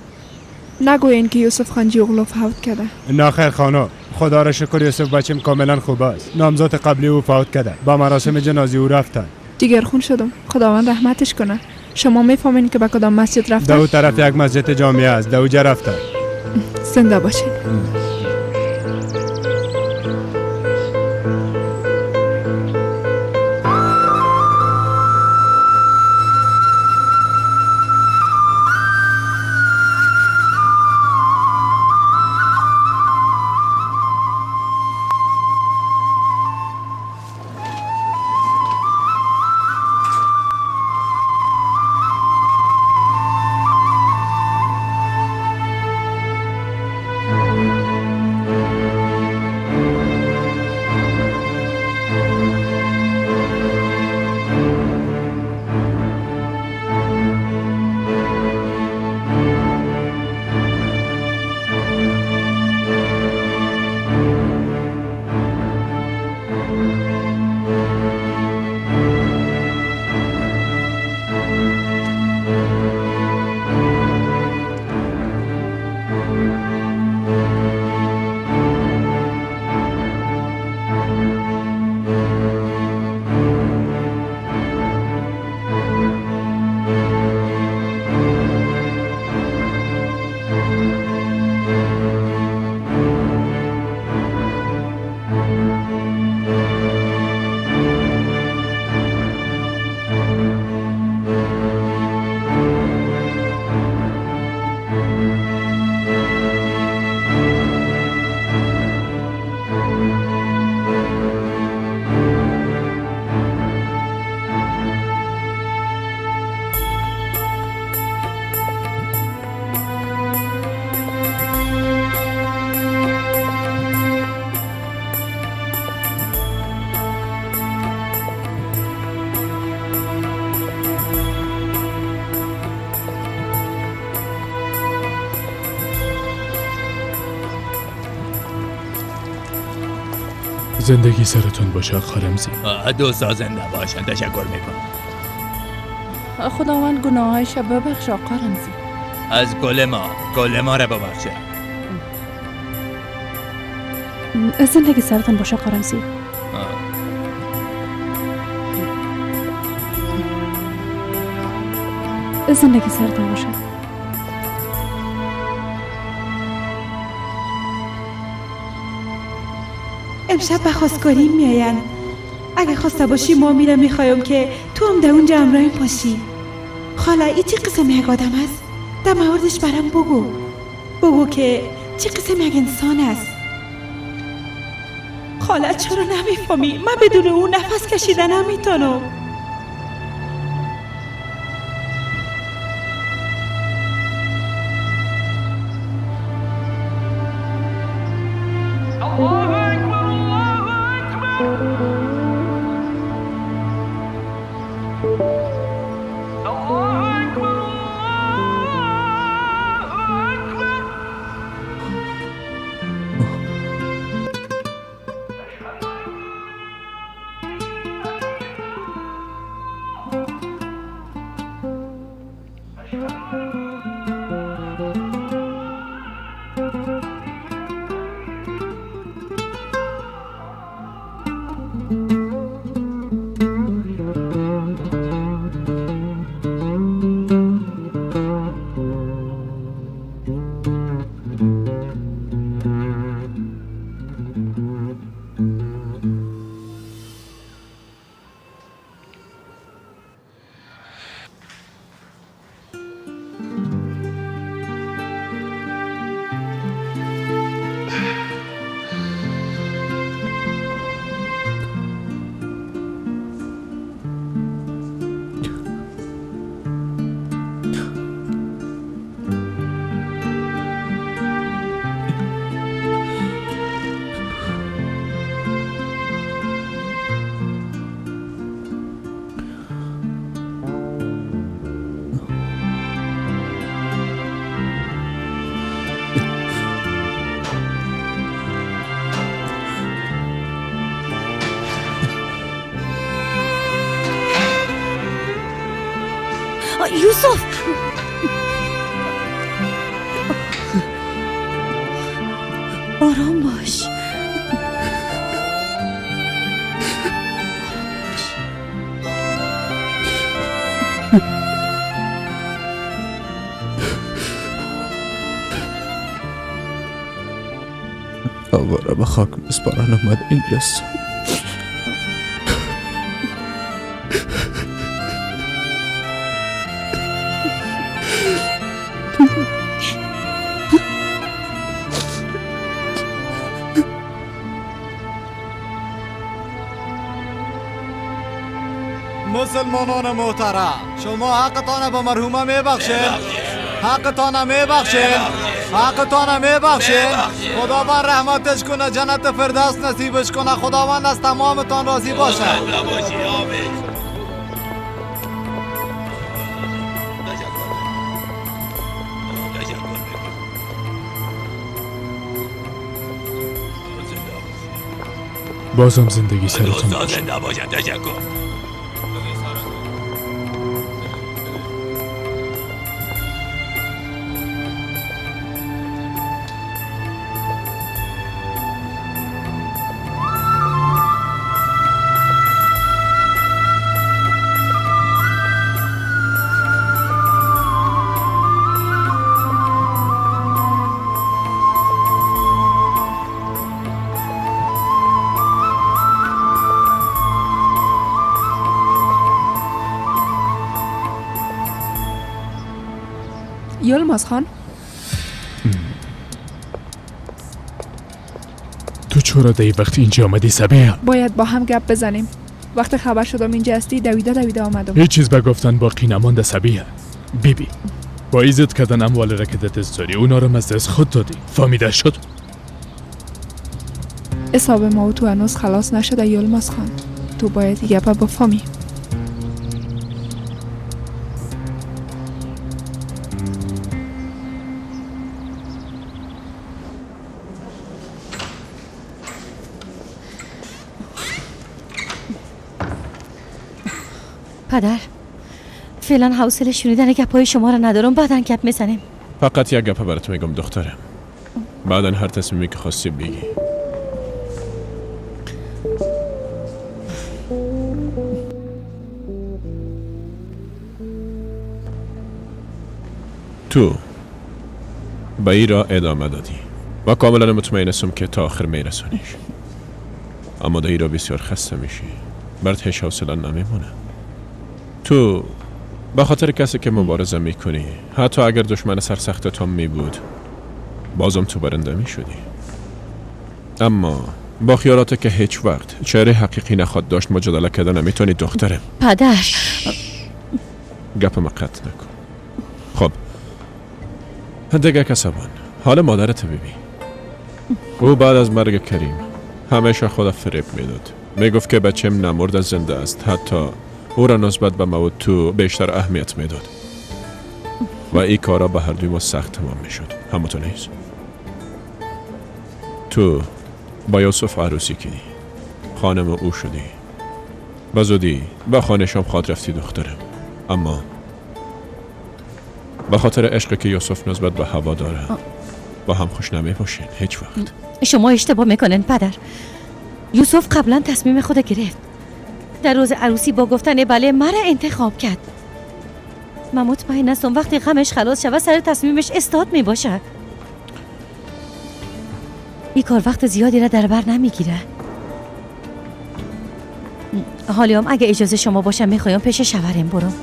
نگوین که یوسف خان جیوغلو فوت کرده. نه خیر خانم، خدا را شکر یوسف بچیم کاملا خوب است. نامزد قبلی او فوت کرده، با مراسم جنازه او رفتن. جگر خون شدم، خداوند رحمتش کنه. شما میفهمین که به کدام مسجد رفتن؟ دو طرف یک مسجد جامعه است، دوجا رفتن. زنده باشین. زندگی سرتون باشه خارمزی. دوستا زنده باشن. تشکر میکنم. خداوند گناهایش ببخش آقا رمزی. از گل ما را ببخشه. زندگی سرتان باشه آقا رمزی. زندگی سرتان باشه. امشب به خواستگاری میآیند. اگه خواسته باشی ما میره میخوایم که تو هم در اونجا همراهیم باشی. خاله ای چه قسم یک آدم است؟ در موردش برام بگو. بگو که چه قسم یک انسان است. خاله چرا نمیفهمی؟ من بدون او نفس کشیده نمیتونم. یوسف، آرام باش. آواره به خاک مسپاران آمد اینجاست. مسلمانان محترم، شما حقتان به مرحومه میبخشید؟ حقتان میبخشید؟ حقتان میبخشید؟ خداوند رحمتش کنه، جنت فردوس نصیبش کنه، خداوند از تمامتان راضی باشه. بازم زندگی سرتون باشه. زنده باشد. تشکر. یلماز خان، تو چرا در وقت اینجا آمدی صبیحه؟ باید با هم گپ بزنیم. وقتی خبر شدم اینجا هستی دویده دویده آمدم. هیچ چیز به گفتن باقی نمانده صبیحه. بیبی با ایزد کردن اموال را که دست داری اونا رو از دست خود دادی. فهمیده شد؟ حساب ما و تو هنوز خلاص نشده یلماز خان. تو باید گپ بفهمی. پدر، فعلا حوصله شنیدن گپای شما را ندارم، بعدا گپ میزنیم. فقط یک گپ برات میگم دخترم، بعدا هر تصمیمی که خواستی بگی. تو به ای را ادامه دادی و کاملا مطمئن هستم که تا آخر میرسانیش. اما در ای را بسیار خسته میشی، برات هیچ حوصله نمیمونه. تو به خاطر کسی که مبارزه میکنی، حتی اگر دشمن سرسخت تو می بود، بازم تو برنده میشدی. اما با خیالات که هیچ وقت چهره حقیقی نخواد داشت مجادله کردن نمیتونی دخترم. پدر، گپ ما قطع نکن. خب دیگه کسبان، حال مادرت ببین. او بعد از مرگ کریم همیشه خود فریب میداد، میگفت که بچم نمرد زنده است. حتی او را نسبت به موت تو بیشتر اهمیت میداد و این کارا به هر دوی ما سخت تمام میشد. همونطور نیست؟ تو با یوسف عروسی کردی، خانم او شدی، به زودی به خانه‌شان خواد رفتی دخترم. اما به خاطر عشقی که یوسف نسبت به هوا داره با هم خوش نمی باشین هیچ وقت. شما اشتباه میکنن پدر. یوسف قبلا تصمیم خود گرفت. در روز عروسی با گفتن بله مرا انتخاب کرد. من مطمئن هستم وقتی غمش خلاص شود سر تصمیمش استاد می باشد. این کار وقت زیادی را در بر نمیگیره. حالی هم اگه اجازه شما باشم میخوایم پیش شوهرم برم.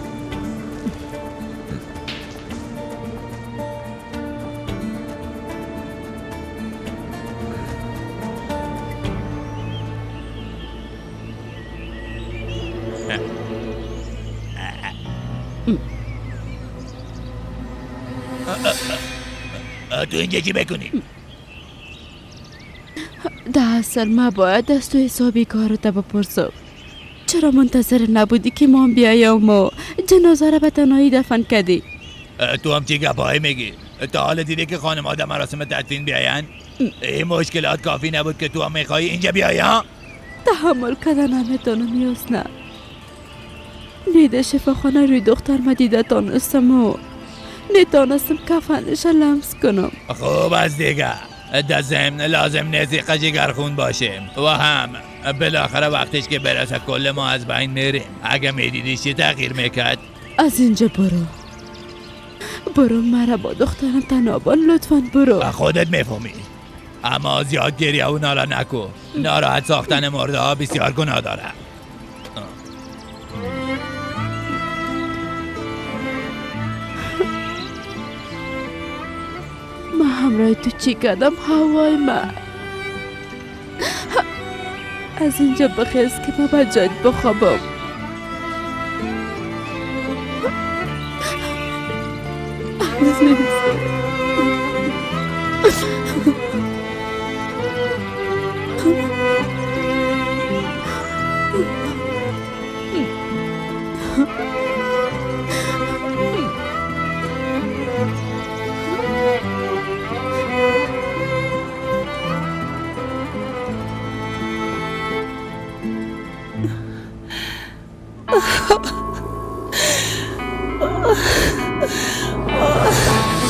تو اینجا چی بکنی؟ ده اصل ما باید از تو حسابی کارت بپرسم. چرا منتظر نبودی که ما بیایم و جنازه را به تنهایی دفن کردی؟ تو هم چی گپایی میگی؟ تا حال دیدی که خانواده مراسم تدفین بیاین؟ این مشکلات کافی نبود که تو هم میخوایی اینجا بیایی؟ تحمل کردن نمیتونم یاسنه. نه شفاخانه روی دختر ما دیده تانستم و نتانستم کفنش لمس کنم. خوب از دیگه در ضمن لازم نیست جگرخون باشیم و هم بالاخره وقتش که برسه کل ما از بین میریم. اگه میدیدی چی تغییر میکرد؟ از اینجا برو، برو مرا با دخترم تنها لطفا برو. خودت میفهمی، اما زیاد گریه و ناله نکو. ناراحت ساختن مرده ها بسیار گناه داره. ما همراه تو چی کردم هوای من؟ از اینجا بخیز که من با جایت بخوابم.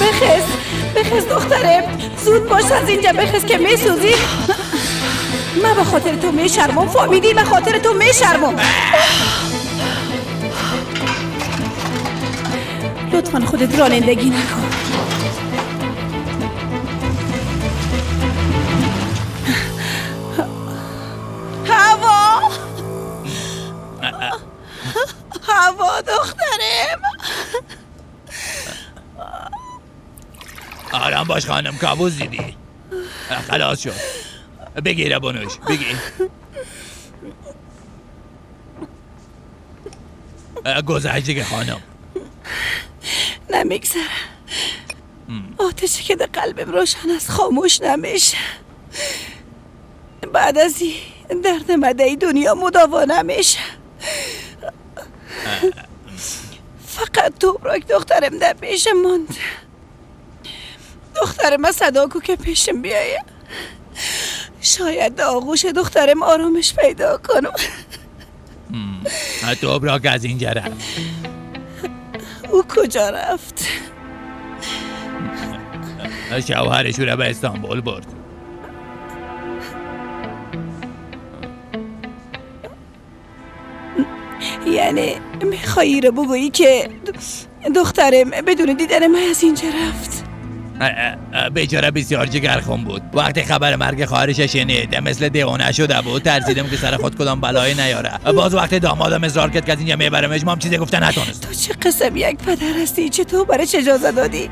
بخیز بخیز دخترم، زود باش از اینجا بخیز که میسوزی. من به خاطر تو میشرمم، فهمیدی؟ به خاطر تو میشرمم. لطفا خودت رانندگی نکن. هوا هوا دخترم. آرام باش خانم، کابوس دیدی. خلاص شد، بگیر بونوش، بگیر. گذشت دیگه خانم. نمیگذره. آتشی که در قلبم روشن است خاموش نمیشه. بعد از این درد مده دنیا مداوا نمیشه. فقط توبراک دخترم در پیشم ماند. دخترم من صدا کو که پیشم بیایه، شاید در آغوش دخترم آرامش پیدا کنم. توبراک از اینجا رفت. او کجا رفت؟ شوهرش را به استانبول برد. یعنی میخوایی رو بگویی که دخترم بدون دیدن من از اینجا رفت؟ بیچاره بسیار جگرخون بود. وقتی خبر مرگ خواهرش شنید مثل دیوانه شده بود. ترسیدم که سر خود کدام بلایی نیاره. باز وقتی دامادم اصرار کرد که از اینجا میبرمش، ما هم چیزی گفته نتونست. تو چه قسم یک پدر هستی؟ چطور برش اجازه دادی؟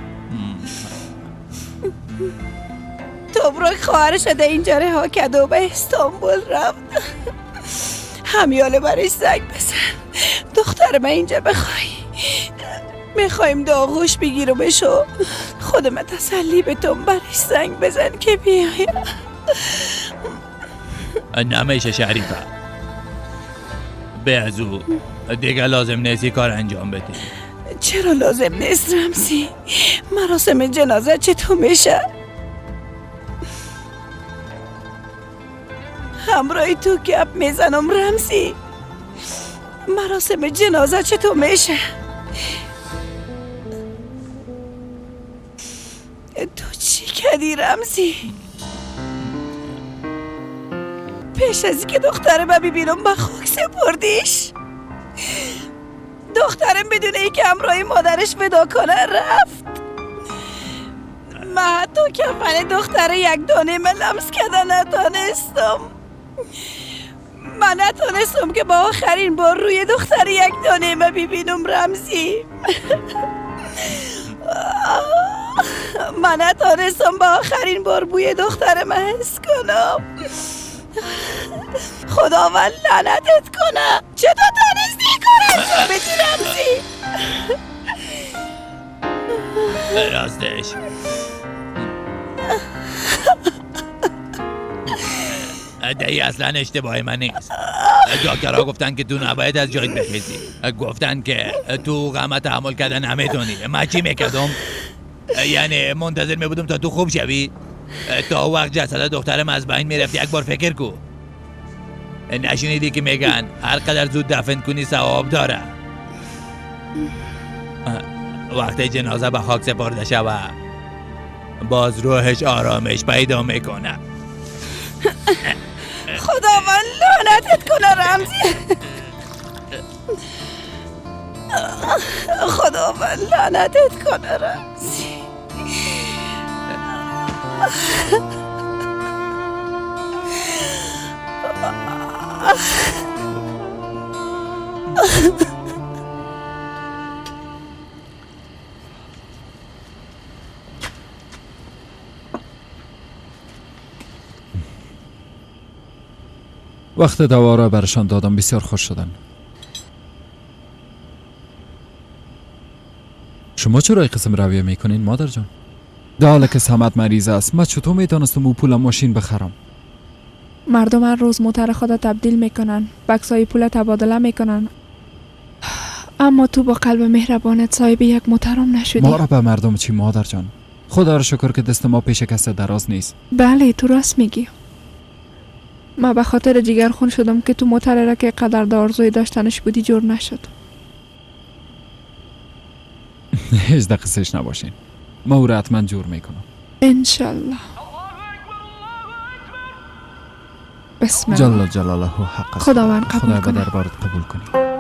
تو برو خواهرش در اینجا رها کرد و به استانبول رفت. همیاله برش زنگ بزن دختر من اینجا بخوای میخوایم داغوش بگیرمش و خودم تسلی بتون. برش زنگ بزن که بیای. نمیشه شریفه، به از او دیگه لازم نیست کار انجام بدی. چرا لازم نیست رمزی؟ مراسم جنازه چطور میشه؟ همراه تو گپ میزنم رمزی. مراسم جنازه چطور میشه؟ تو چی کردی رمزی؟ پیش از اینکه دخترم ببینم با خاک سپردیش. دخترم بدون اینکه همراه مادرش ودا کنه رفت. من حتی کفن دختر یک دانه من لمس کردن نتانستم. من نتانستم که با آخرین بار روی دختر یک دانه من ببینم رمزی. من نتانستم با آخرین بار بوی دختر من حس کنم. خداوند لعنتت کنه، چطور تانستی کار انجام بدی رمزی؟ راستش دهی اصلا اشتباه من نیست. دکترها گفتن که تو نباید از جایت بخیزی. گفتن که تو غم تحمل کردن نمیتونی. من چی میکردم؟ یعنی منتظر میبودم تا تو خوب شوی؟ تا وقت جسد دخترم از بین میرفت. یک بار فکر کو. نشنیدی که میگن هر قدر زود دفن کنی ثواب داره؟ وقتی جنازه به خاک سپرده شوه باز روحش آرامش پیدا میکنه. خداوند لعنتت کنه رمزی. خداوند لعنتت کنه رمزی. وقت دوا را برشان دادم بسیار خوش شدن. شما چرا این قسم رویه میکنین مادر جان؟ در حالی که صمد مریض است من چطور میتونستم او پول ماشین بخرم؟ مردم هر روز موتر خود تبدیل میکنن، بکسای پول تبادله میکنن، اما تو با قلب مهربانت صاحب یک موترم نشدی. ما را به مردم چی مادر جان؟ خدا را شکر که دست ما پیش کس دراز نیست. بله تو راست میگی. ما به خاطر جگر خون شدم که تو موتر را که قدر در آرزوی داشتنش بودی جور نشد. هیچ دقیقش نباشین، ما او را حتما جور میکنم انشالله. بسم الله. جل جلاله حق. خداوند قبول خدا به کنه. دربارت قبول کنی.